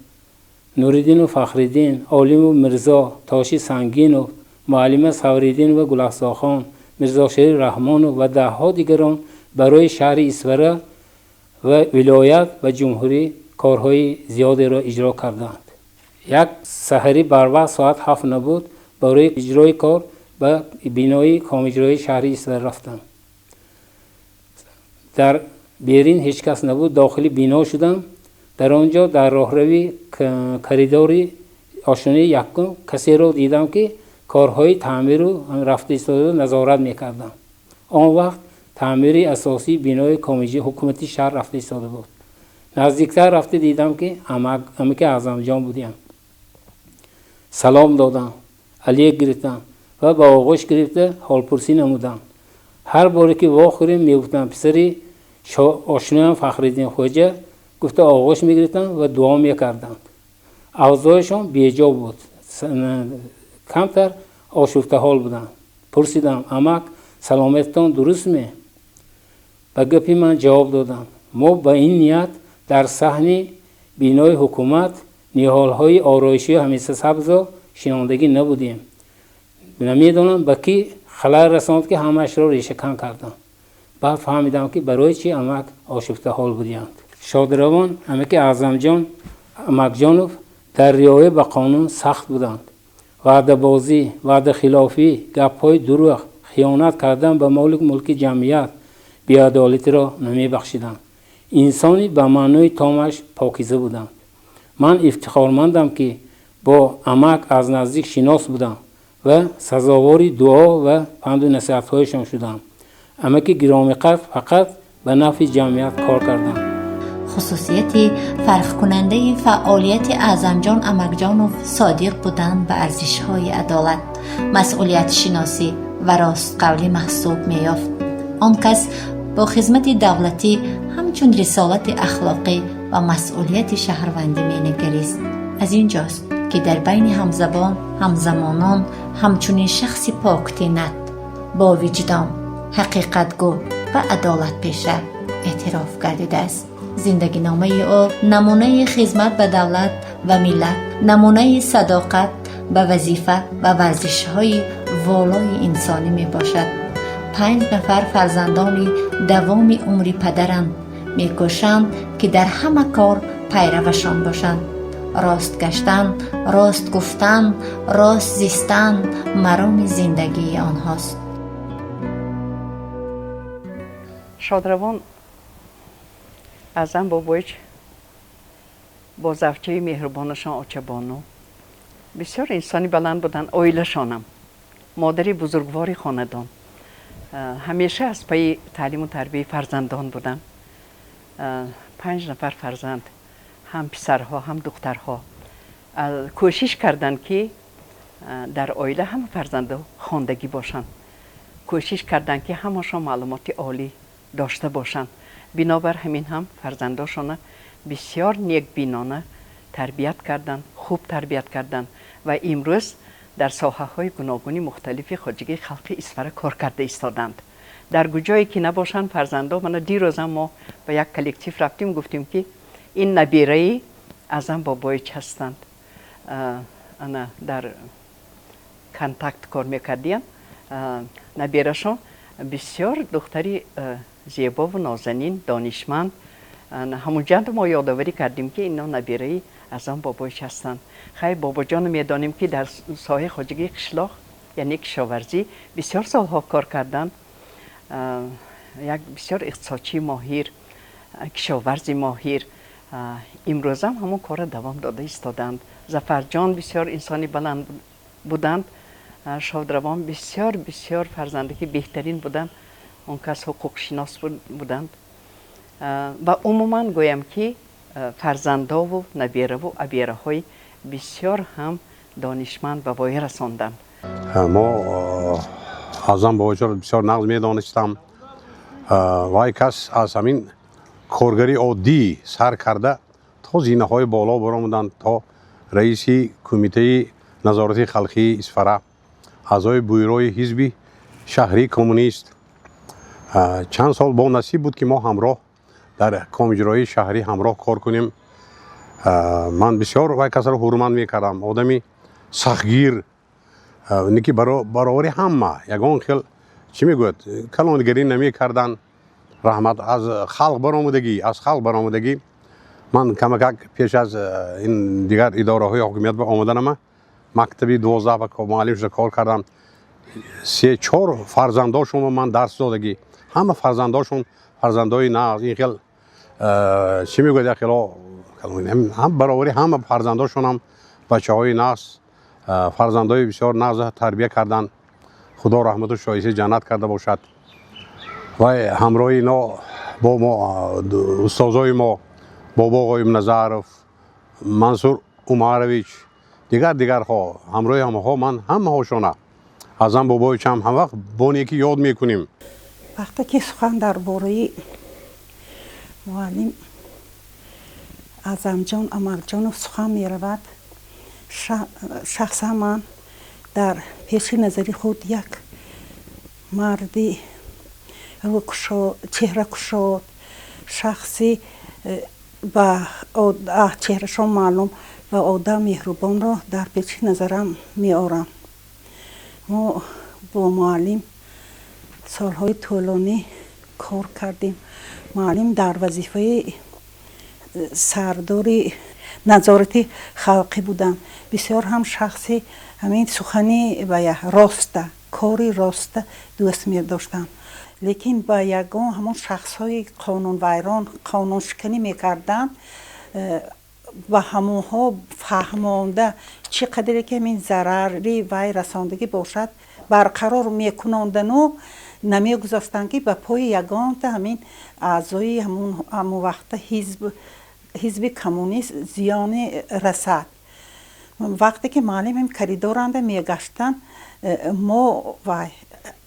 Нуриддинов Фахриддин, Олимов Мирзо, Тоши Сангинов, муаллима Савриддинова Гулафзохон, Мирзошариф Раҳмонов ва даҳҳо дигарон барои шаҳри Исфара ва вилоят ва ҷумҳурӣ корҳои зиёдеро иҷро карданд. Як саҳарӣ барвақт, соат 7 набуд, барои иҷрои кор ба бинои комиҷроии шаҳри Исфара рафтам. Дар берин ҳеҷ кас набуд. Дохили бино шудам. Дар он ҷо дар роҳрави коридори ошонаи якум касеро дидам, ки корҳои таъмиру рафта истода назорат мекардам. Он вақт таъмири асосии бинои комиҷроии ҳукумати шаҳр рафта истода буд. Наздиктар рафта дидам, ки амаки Аъзамҷон будиям. Салом додам, алек гирифтам ва ба оғӯш гирифта ҳолпурсӣ намудам. Ҳар боре ки вохӯрем, мегуфтам: «Писари ошноям Фахриддин хоҷа», гуфта оғӯш мегирифтам ва дуо мекарданд. Авзоишон беҷо буд, камтар ошуфтаҳол буданд. Пурсидам: «Амак, саломатитон дурустме?» Ба гапи ман ҷавоб доданд: «Мо ба ин ният дар саҳни бинои ҳукумат ниҳолҳои ороишию ҳамешасабзро шинондагӣ набудем. Намедонам, ба кӣ халал расонд, ки ҳамаашро решакан кардам». Баъд фаҳмидам, ки барои чӣ амак ошуфтаҳол будиянд. Шодравон амаки Аъзамҷон Амакҷонов дар риоя ба қонун сахт буданд. Ваъдабозӣ, ваъдахилофӣ, гапҳои дурӯғ, хиёнат кардан ба молу мулки ҷамъият, беадолатиро намебахшиданд. Инсони ба маънои томаш покиза буданд. Ман ифтихормандам, ки бо амак аз наздик шинос будам ва сазовори дуо ва панду насиҳатҳояшон шудам. Амаки гиромиқадр фақат ба нафъи ҷамъият кор карданд. Хусусияти фарқкунандаи фаъолияти Аъзамҷон Амакҷонов содиқ будан ба арзишҳои адолат, масъулиятшиносӣ ва ростқавлӣ маҳсуб меёфт. Он кас бо хизмати давлатӣ ҳамчун рисолати ахлоқӣ ва масъулияти шаҳрвандӣ менигарист. Аз ин ҷост, ки дар байни ҳамзабон, ҳамзамонон ҳамчунин шахси поктинат, бовиҷдон, ҳақиқатгӯ ва адолатпеша эътироф гардидааст. Зиндагиномаи ӯ намунаи хизмат ба давлат ва миллат, намунаи садоқат ба вазифа ва варзишҳои волои инсонӣ мебошад. Панҷ нафар фарзандони давоми умри падаранд, мекӯшанд, ки дар ҳама кор пайравашон бошанд. Рост гаштан, рост гуфтан, рост зистан мароми зиндагии онҳост. Шодравон Аъзам Бобоич бо завчаи меҳрубонашон Очабону бисёр инсони баланд буданд. Оилашонам, модари бузургвори хонадон, ҳамеша аз пайи таълиму тарбияи фарзандон буданд. Панҷ нафар фарзанд, ҳам писарҳо, ҳам духтарҳо. Кӯшиш карданд, ки дар оила ҳама фарзандо хондагӣ бошанд, кӯшиш карданд, ки ҳамашон маълумоти олӣ дошта бошанд. Бинобар ҳамин ҳам фарзандошона бисёр некбинона тарбият карданд, хуб тарбият карданд ва имрӯз дар соҳаҳои гуногуни мухталифи хоҷагии халқи Исфара кор карда истоданд. Дар куҷое ки набошанд, фарзандо, мана дирӯзам мо ба як коллектив рафтем, гуфтем, ки ин набираи Аъзам Бобоич ҳастанд. Ана дар Контакт кор мекардиям. Набирашон бисёр духтари зебову нозанин, донишманд. Ҳамунҷанда мо ёдоварӣ кардем, ки ино набираи Аъзам Бобоич ҳастанд. Хай, бобоҷоно медонем, ки дар соҳаи хоҷагии қишлоқ, яъне кишоварзӣ, бисёр солҳо кор карданд. Як бисёр иқтисодчии моҳир, кишоварзи моҳир, имрӯзам ҳамон корро давом дода истоданд. Зафарҷон бисёр инсони баланд буданд. Шодравон бисёр бисёр фарзандаки беҳтарин буданд, он кас ҳуқуқшинос буданд. Ва умуман гӯям, ки фарзандову набераву абераҳои бисёр ҳам донишманд ба воя расонданд. Мо Аъзам бобоҷонро бисёр нағз медонистам. Вай кас аз ҳамин коргари оддӣ сар карда то зинаҳои боло баромаданд, то раиси кумитаи назорати халқии Исфара, аъзои бюрои ҳизби шаҳрии коммунист. Чанд сол бо насиб буд, ки мо ҳамроҳ дар комиҷроии шаҳрӣ ҳамроҳ кор кунем. Ман бисёр вай касро ҳурмат мекардам. Одами сахтгир, ки баровари ҳама, ягон хел, чӣ мегӯяд, калонгарӣ намекарданд. Раҳмат, аз халқ баромадагӣ, аз халқ баромадагӣ. Ман камакак пеш аз ин дигар идораҳои ҳокимият ба омаданама мактаби 12 ба муаллим шуда кор кардам. Се чор фарзандошонро ман дарс додагӣ. Ҳама фарзандошон фарзандои нағз. Ин хел, чӣ мегӯяд, як хело ҳам баровари ҳама фарзандошонам бачаҳои нағз, фарзандои бисёр нағз тарбия карданд. Худо раҳмату шоистаи ҷаннат карда бошад. Вай ҳамроҳи ино бо мо устозои мо, Бобо Ғоибназаров, Мансур Умарович, дигар дигарҳо, ҳамроҳи ҳамаҳо ман ҳамаҳошона, Аъзам Бобоичам ҳамвақт бо некӣ ёд мекунем. Вақте ки сухан дар бораи муаллим Аъзамҷон Амалҷонов сухан меравад, шахсан ман дар пеши назари худ як марди чеҳракушод, шахси ба чеҳрашон маълум ва одам меҳрубонро дар пеши назарам меорам. Мо бо муаллим солҳои тӯлонӣ кор кардем. Муаллим дар вазифаи сардори назорати халқӣ буданд. Бисёр ҳам шахси ҳамин сухани вая роста, кори роста дӯст медоштанд, лекин ба ягон ҳамон шахсҳои қонунвайрон, қонуншиканӣ мекарданд, ба ҳамонҳо фаҳмонда, чӣ қадре ки ҳамин зарари вай расондагӣ бошад, барқарор мекунондану намегузоштанд, ки ба пои ягонта ҳамин аъзои ҳамон вақта ҳизби коммунист зиёне расад. Вақте ки муаллим ҳам коридоранда мегаштанд, мо вай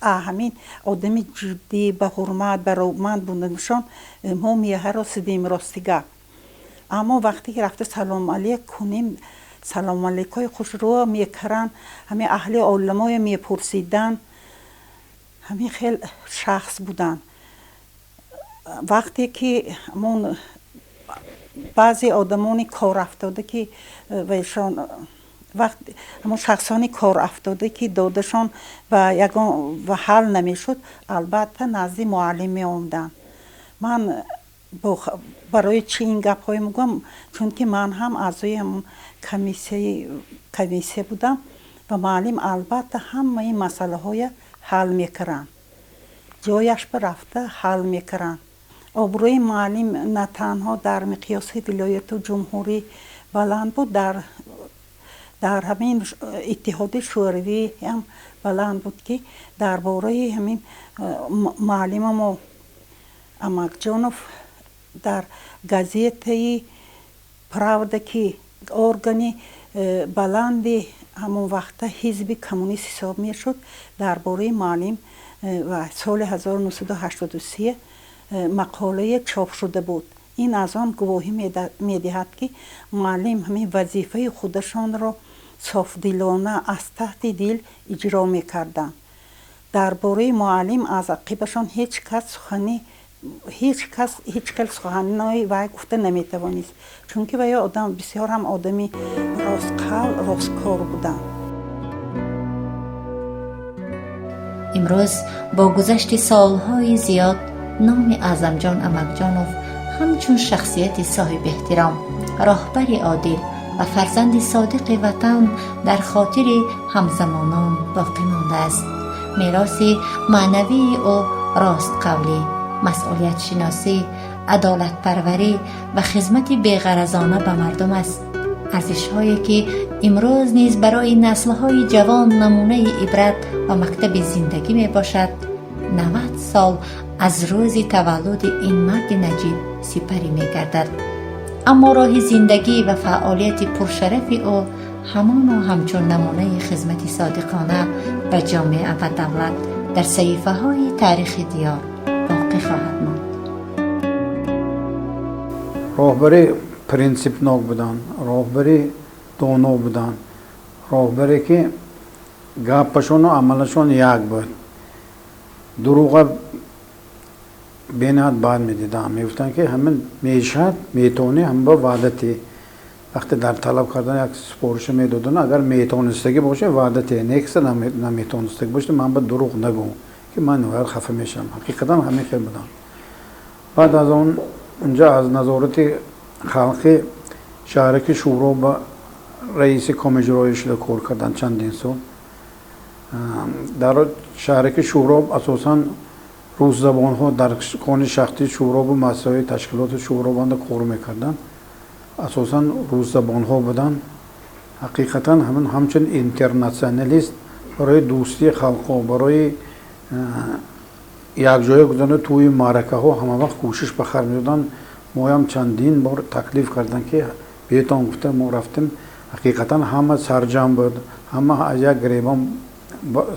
ҳамин одами ҷиддӣ, ба ҳурмат, бароманд буданашон мо меҳаросидем, рости гап. Аммо вақте ки рафта салом алейк кунем, салом алейкҳои хушрӯ мекаранд, ҳамин аҳли оламое мепурсиданд. Ҳамин хел шахс буданд. Вақте ки ҳамон баъзе одамони корафтода ки вайшон вақт ҳамон шахсони корафтода ки додашон ба ягон ва ҳал намешуд, албатта назди муаллим меомаданд. Ман барои чӣ ин гапҳое мегӯям? Чунки ман ҳам аъзои ҳамон комиссия будам ва муаллим албатта ҳамаи масъалаҳоя ҳал мекаранд, ҷояш ба рафта ҳал мекаранд. Обрӯи муаллим на танҳо дар миқёси вилояту ҷумҳурӣ баланд буд, дар ҳамин Иттиҳоди Шӯравӣ ҳам баланд буд, ки дар бораи ҳамин муаллимамо Амакҷонов дар газетаи «Правда», ки органи баланди ҳамон вақта ҳизби коммунист ҳисоб мешуд, дар бораи муаллим ва соли 1983 мақолае чоп шуда буд. Ин аз он гувоҳӣ медиҳад, ки муаллим ҳамин вазифаи худашонро софдилона аз таҳти дил иҷро мекарданд. Дар бораи муаллим аз ақибашон ҳеҷ кас сухани ҳеҷ кас ҳеҷ хел суханои вай гуфта наметавонист, чунки вай одам бисёр ҳам одами ростқавл, росткор буданд. Имрӯз бо гузашти солҳои зиёд номи Аъзамҷон Амакҷонов ҳамчун шахсияти соҳибэҳтиром, роҳбари одил ва фарзанди содиқи ватан дар хотири ҳамзамонон боқӣ мондааст. Мероси маънавии ӯ ростқавлӣ, масъулиятшиносӣ, адолатпарварӣ ва хизмати беғаразона ба мардум аст. Арзишҳое ки имрӯз низ барои наслҳои ҷавон намунаи ибрат ва мактаби зиндагӣ мебошад. 90 сол аз рӯзи таваллуди ин марди наҷиб сипарӣ мегардад, аммо роҳи зиндагӣ ва фаъолияти пуршарафи ӯ ҳамоно ҳамчун намунаи хизмати содиқона ба ҷомеа ва давлат дар саҳифаҳои таърихи диёр боқӣ хоҳад монд. Роҳбари принсипнок буданд, роҳбари доно буданд, роҳбаре ки гапашону амалашон як буд. Дурӯға бениҳоят бад медидам. Мегуфтанд, ки ҳамин мешад, метавонӣ, ҳам ба ваъдате. Вақте дар талаб кардан як супориша медоданд, агар метавонистагӣ боша, ваъдате, некса наметавонистагӣ боша, ман ба дурӯғ нагӯ, ки ман ниҳоят хафа мешавам. Ҳақиқатан ҳамин хел будам. Баъд аз он унҷа аз назорати халқи шаҳраки Шӯро ба раиси комиҷроӣ шуда кор карданд чандин сол. Дар шаҳраки Шӯро асосан русзабонҳо дар кони шахти Шӯробу муассисаҳои ташкилоти Шӯробанда кор мекарданд. Асосан русзабонҳо буданд. Ҳақиқатан ҳамин ҳамчун интернатсионалист барои дӯстии халқҳо, барои якҷоя гузарондани тӯи маъракаҳо ҳамавақт кӯшиш ба хар медоданд. Моям чандин бор таклиф карданд, ки бетон гуфта, мо рафтем. Ҳақиқатан ҳама сарҷамъ буд, ҳама аз як гиребон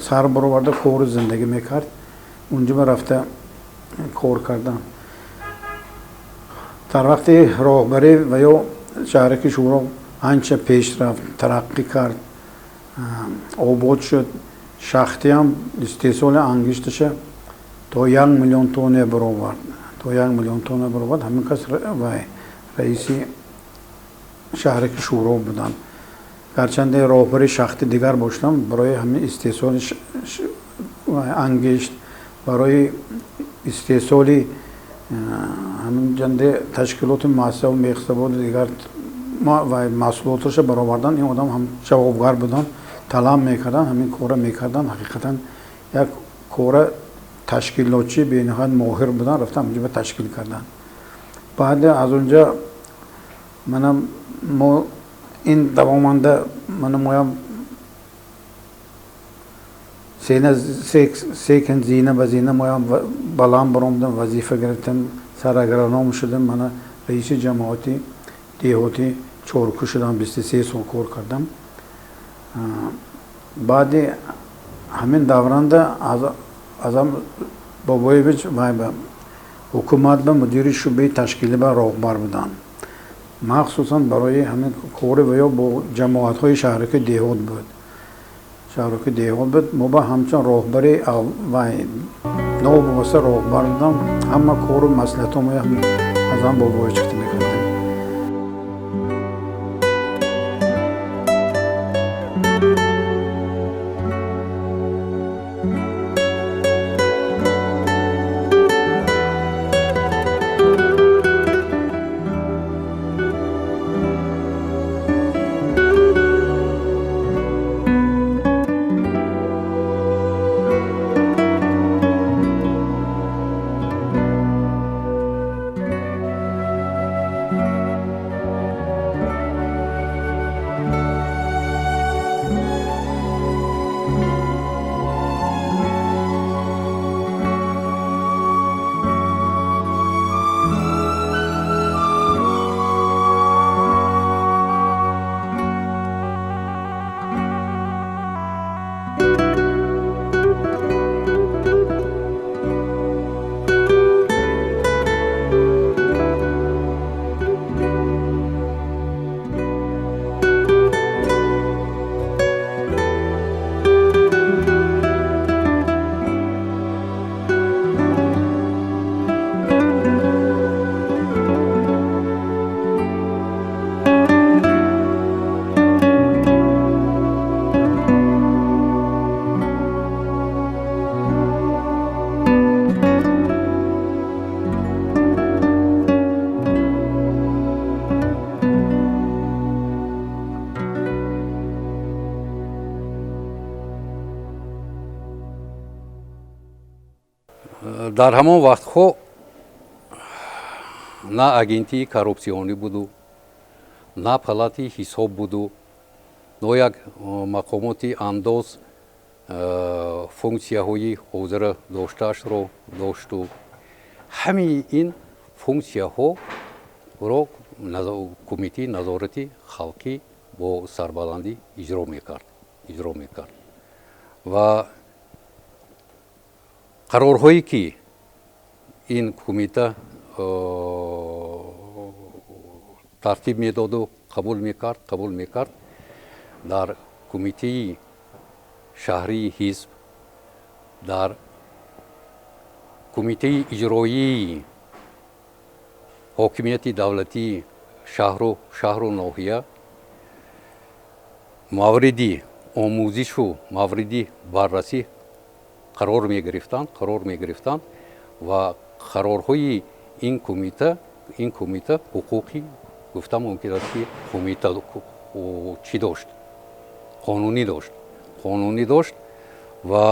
сар бароварда кору зиндагӣ мекард. Унҷо ба рафта кор кардам. Дар вақти роҳбарӣ ва ё шаҳраки Шӯро анча пеш рафт, тараққӣ кард, обод шуд. Шахтиам истеҳсоли ангишташа то 1 миллион тонна баровард, то 1 миллион тонна баровард. Ҳамин кас вай раиси шаҳраки Шӯро буданд. Гарчанде роҳбари шахти дигар бошдам, барои ҳамин истеҳсоли ангишт, барои истеҳсоли ҳамин ҷанде ташкилоти муассисаву мехсаводу дигар ва маҳсулоташа баровардан, ин одам ҳам ҷавобгар буданд, талаб мекарданд, ҳамин корро мекарданд. Ҳақиқатан як кора ташкилотчӣ бениҳоят моҳир буданд, рафта ҳаминҷо ба ташкил карданд. Баъд аз онҷа манам мо ин давоманда мана моям секин зина ба зина моям баланд баромадам, вазифа гирифтам, сарагроном шудам, мана раиси ҷамоати деҳоти Чорку шудам, 23 сол кор кардам. Баъди ҳамин давранда Азам Бобоевич вай ба ҳукумат ба мудири шӯъбаи ташкилӣ ба роҳбар буданд. Махсусан барои ҳамин кори ва ё бо ҷамоатҳои шаҳраки деҳот буд. Шаҳраки деҳот буд. Мо ба ҳамчун роҳбари вай новобаста роҳбар будам, ҳама кору маслиҳатҳо мо Аъзам Бобоевич чиқти мекардем. Дар ҳамон вақтҳо на агентии коррупсионӣ буду, на палати ҳисоб буду, но як мақомоти андоз функсияҳои ҳозира доштаашро дошту. Ҳамаи ин функсияҳоро кумитаи назорати халқӣ бо сарбаландӣ иҷро мекард ва қарорҳое ки ин кумита тартиб медоду қабул мекард дар кумитаи шаҳрии ҳизб, дар кумитаи иҷроии ҳокимияти давлатии шаҳру ноҳия мавриди омӯзишу мавриди баррасӣ қарор мегирифтанд ва қарорҳои ин кумита ҳуқуқӣ гуфта мумкин аст ки кумита чӣ дошт? Қонунӣ дошт ва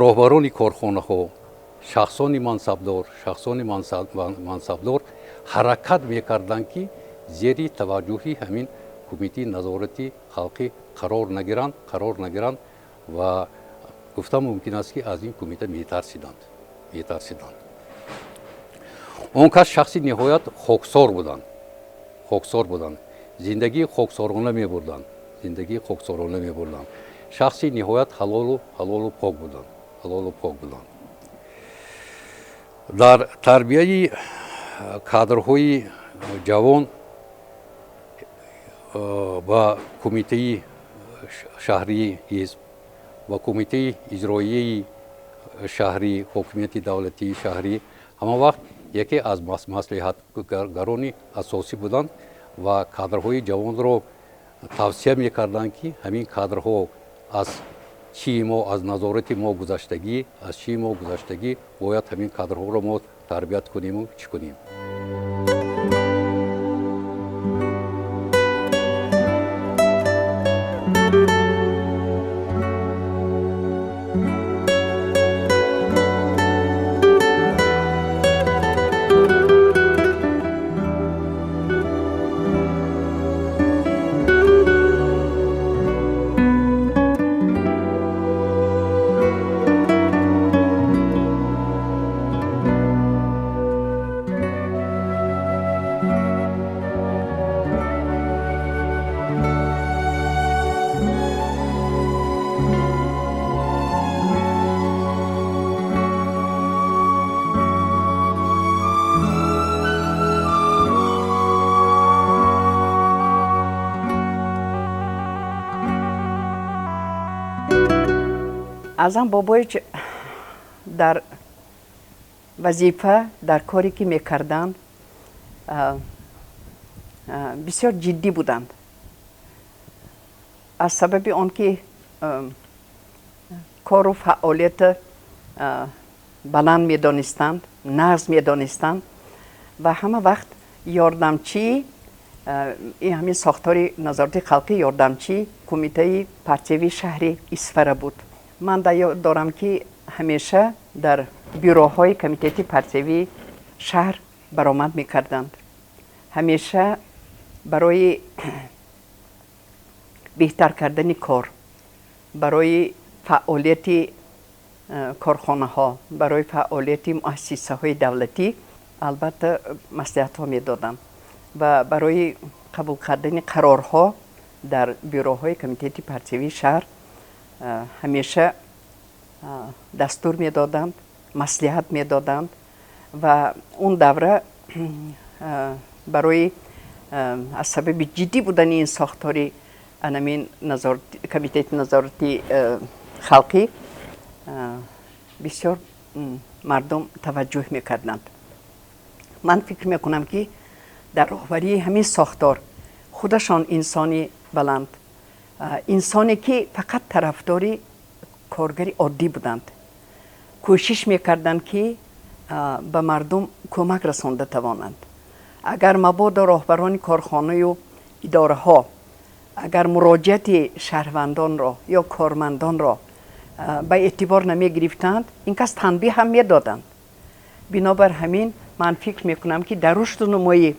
роҳбарони корхонаҳо, шахсони мансабдор ҳаракат мекарданд ки зери таваҷҷӯҳи ҳамин кумитаи назорати халқӣ қарор нагиранд ва гуфта мумкин аст ки аз ин кумита метарсиданд. Он кас шахси ниҳоят хоксор буданд, зиндагии хоксорона мебурданд, шахси ниҳоят ҳалолу пок буданд. Дар тарбияи кадрҳои ҷавон ба кумитаи шаҳрии ҳизб ва кумитаи иҷроияи шаҳрӣ, ҳокимияти давлатии шаҳрӣ ҳама вақт яке аз маслиҳатгарони асосӣ буданд ва кадрҳои ҷавонро тавсия мекарданд ки ҳамин кадрҳо аз чии мо, аз назорати мо гузаштагӣ, бояд ҳамин кадрҳоро мо тарбият куниму чӣ кунем. Аъзам Бобоевич дар вазифа, дар коре ки мекарданд, бисёр ҷиддӣ буданд. Аз сабаби он ки кору фаъолията баланд медонистанд, нағз медонистанд ва ҳама вақт ёрдамчии ҳамин сохтори назорати халқӣ, ёрдамчии кумитаи партиявии шаҳри Исфара буд. Ман дар ёд дорам, ки ҳамеша дар бюроҳои комитети партиявии шаҳр баромад мекарданд. Ҳамеша барои беҳтар кардани кор, барои фаъолияти корхонаҳо, барои фаъолияти муассисаҳои давлатӣ албатта маслиҳатҳо медоданд ва барои қабул кардани қарорҳо дар бюроҳои комитети партиявии шаҳр ҳамеша дастур медоданд, маслиҳат медоданд. Ва он давра барои аз сабаби ҷиддӣ будани ин сохтори анамин комитети назорати халқӣ бисёр мардум таваҷҷӯҳ мекарданд. Ман фикр мекунам, ки дар роҳбарии ҳамин сохтор худашон инсони баланд, инсоне ки фақат тарафдори коргари оддӣ буданд, кӯшиш мекарданд, ки ба мардум кӯмак расонда тавонанд. Агар мабодо роҳбарони корхонаю идораҳо агар муроҷиати шаҳрвандонро ё кормандонро ба эътибор намегирифтанд, ин кас танбеҳ ҳам медоданд. Бинобар ҳамин ман фикр мекунам, ки дар рушду нумои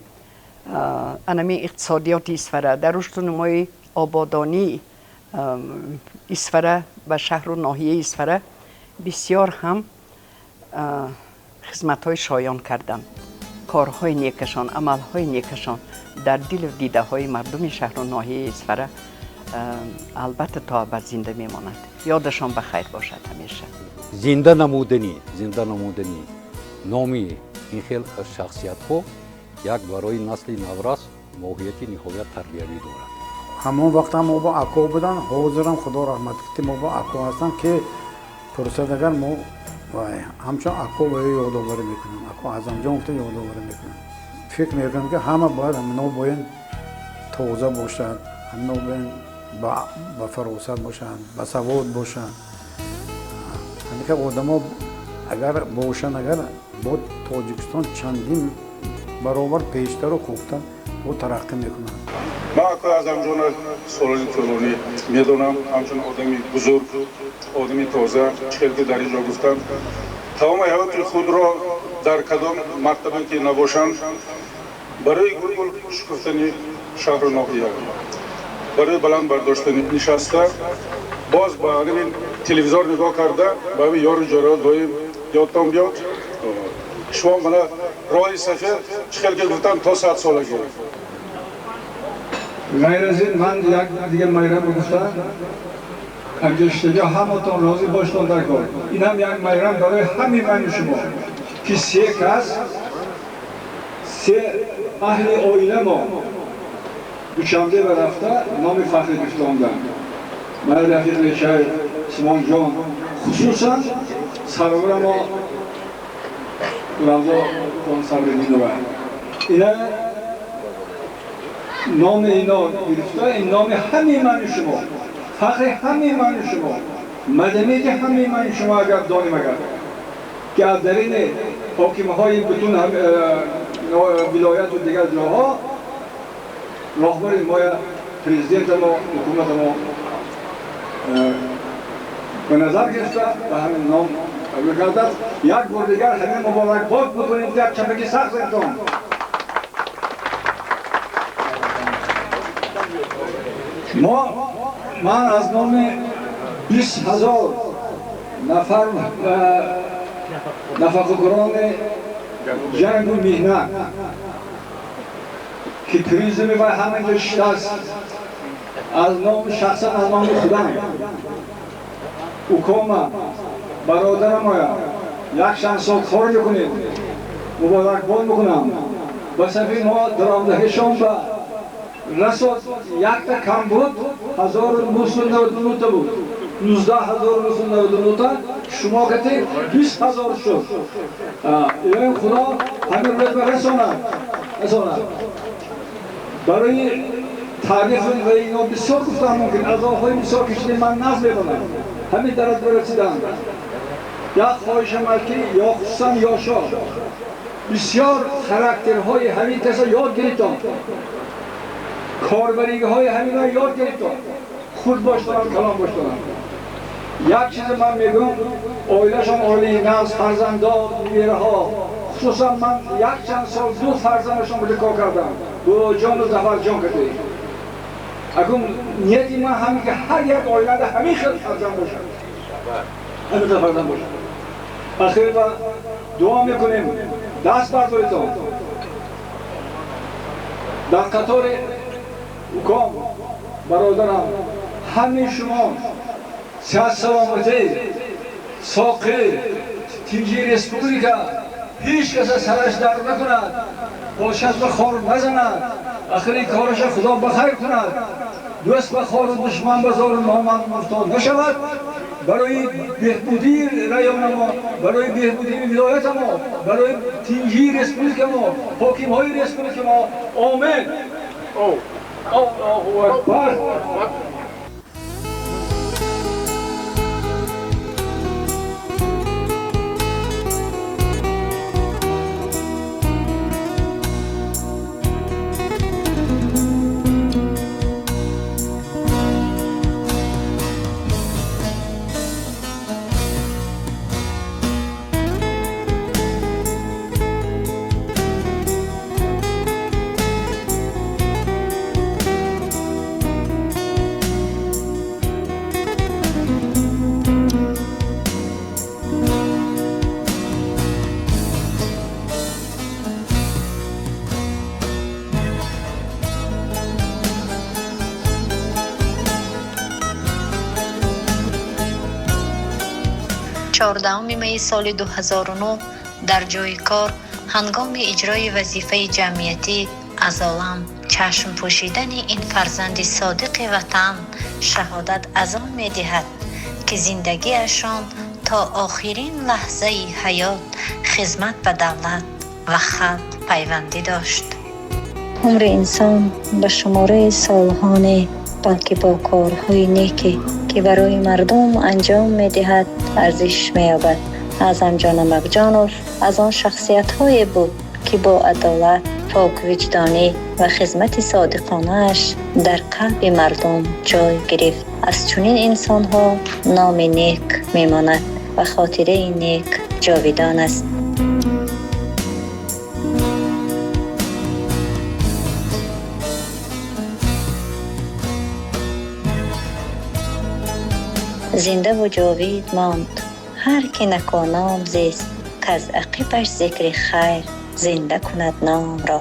анамин иқтисодиёти Исфара, дар рушду нумои ободонии Исфара ва шаҳру ноҳияи Исфара бисёр ҳам хизматҳои шоён карданд. Корҳои некашон, амалҳои некашон дар дилу дидаҳои мардуми шаҳру ноҳияи Исфара албатта то абад зинда мемонад. Ёдашон ба хайр бошад ҳамеша. Зинда намудани номи ин хел шахсиятҳо як барои насли наврас моҳияти ниҳоят тарбиявӣ дорад. Ҳамон вақт ҳам мо бо ако буданд, ҳозирам, худо раҳмат ки мо бо ако ҳастанд, ки пурсад агар, мо ҳамчун ако ба ё ёдоварӣ мекунем, ако Аъзамҷон гуфта ёдоварӣ мекунем. Фикр мекунам, ки ҳама бояд ҳамино бояд тоза бошад, ҳамино бояд ба фаросат бошанд, ба савод бошанд. Ҳамин одамо агар бошанд, агар бо Тоҷикистон чандин баробар пештару хубтар бо тараққӣ мекунанд. Ман акои Аъзамҷона солони тӯлонӣ медонам, ҳамчун одами бузург, одами тоза. Чӣ хел ки дар ин ҷо гуфтам, тамоми ҳаёти худро дар кадом мартаба ки набошанд, барои гулгул шукуфтани шаҳру ноҳия, барои баланд бардоштани нишаста боз ба ҳамин телевизор нигоҳ карда, ба ҳамин ёру ҷаро доим ёдтон биёд. Шумо мана роҳи сафед, чӣ хел ки гуфтам, то 100 солагӣ. Ғайр аз ин, ман як дига майрам гуфта, ҳамҷоштаҷо ҳаматон розӣ боштон дар кор. Ин ҳам як майрам барои ҳамаи ману шумо, ки се кас, се аҳли оила мо Душанбе ба рафта номи фахр гирифтонданд. Ман Рафиқ Лешаев, Симонҷон, хусусан сарвара мо Равзо Сабриддинова. Ина номи ино гирифта, ин номи ҳамаи ману шумо, фахри ҳамаи ману шумо, маданияти ҳамаи ману шумо. Агар донем, агар ки аз дарини ҳокимҳои бутун вилояту дигар ҷоҳо роҳбари моя, президенти мо, ҳукумати мо ба назар гирифта, ба ҳамин ном қабул кардааст. Як бор дигар ҳамин муборакбод бикунем, як чапаки сахт зантон. Мо, ман аз номи 20 000 нафар нафақахӯрони ҷангу меҳнат, ки призами вай ҳама ҷо шиштааст, аз номи шахсан аз номи худам укома, бародарамоя як чанд сол кор мекунед, муборакбод мекунам. Ба сафи мо даромадаҳишон ба расод якта кам буд, 1999 та буд. 19999 та шумо кати 20000 шуд. Илоҳим Худо ҳамин рӯз ба расонад, расонад. Барои таърих ва ино бисёр гуфтан мумкин, азобҳои бисёр кашида ман наз медонам. Ҳамин дараҷа барасидам. Як хоҳишам аст ки ё хусусан ёшо бисёр характерҳои ҳамин каса ёд гиритон, корбаригиҳои ҳаминро ёд гиритон, худ боштонанд, калом боштонанд. Як чизе ман мегӯям, оилашон оилаи нағз, фарзандо, набераҳо. Хусусан ман як чанд сол ду фарзандашон буда кор кардам, Бобоҷону Зафарҷон кардем. Акун нияти ман ҳамин ки ҳар як оилада ҳамин хел фарзанд бошад, ҳамин хел фарзанд бошад. Ахир ба дуо мекунем, даст бардоритон дар қатори уком, бародарам, ҳамин шумо сиҳат, саломатӣ, соқӣ, тинҷии республика, ҳеҷ каса сараш дард накунад, бошад ба хор назанад, ахири кораша Худо ба хайр кунад, дӯст ба хору душман ба зору номанд муфтод нашавад. Барои беҳбудии района мо, барои беҳбудии вилоята мо, барои тинҷии республика мо, ҳокимҳои республика мо. Омин. Аллоҳу акбар. 14 майи соли 2009 дар ҷои кор ҳангоми иҷрои вазифаи ҷамъиятӣ аз олам чашм пӯшидани ин фарзанди содиқи ватан шаҳодат аз он медиҳад, ки зиндагиашон то охирин лаҳзаи ҳаёт хизмат ба давлат ва халқ пайвандӣ дошт. Умри инсон ба шумораи солҳо не, балки бо корҳои неке, ки барои мардум анҷом медиҳад, арзиш меёбад. Аъзамҷон Амакҷонов аз он шахсиятҳое буд, ки бо адолат, поквиҷдонӣ ва хизмати содиқонааш дар қалби мардум ҷой гирифт. Аз чунин инсонҳо номи нек мемонад ва хотираи нек ҷовидон аст. Зиндаву ҷовид монд ҳар ки наконом зист, каз ақибаш зикри хайр зинда кунад номро.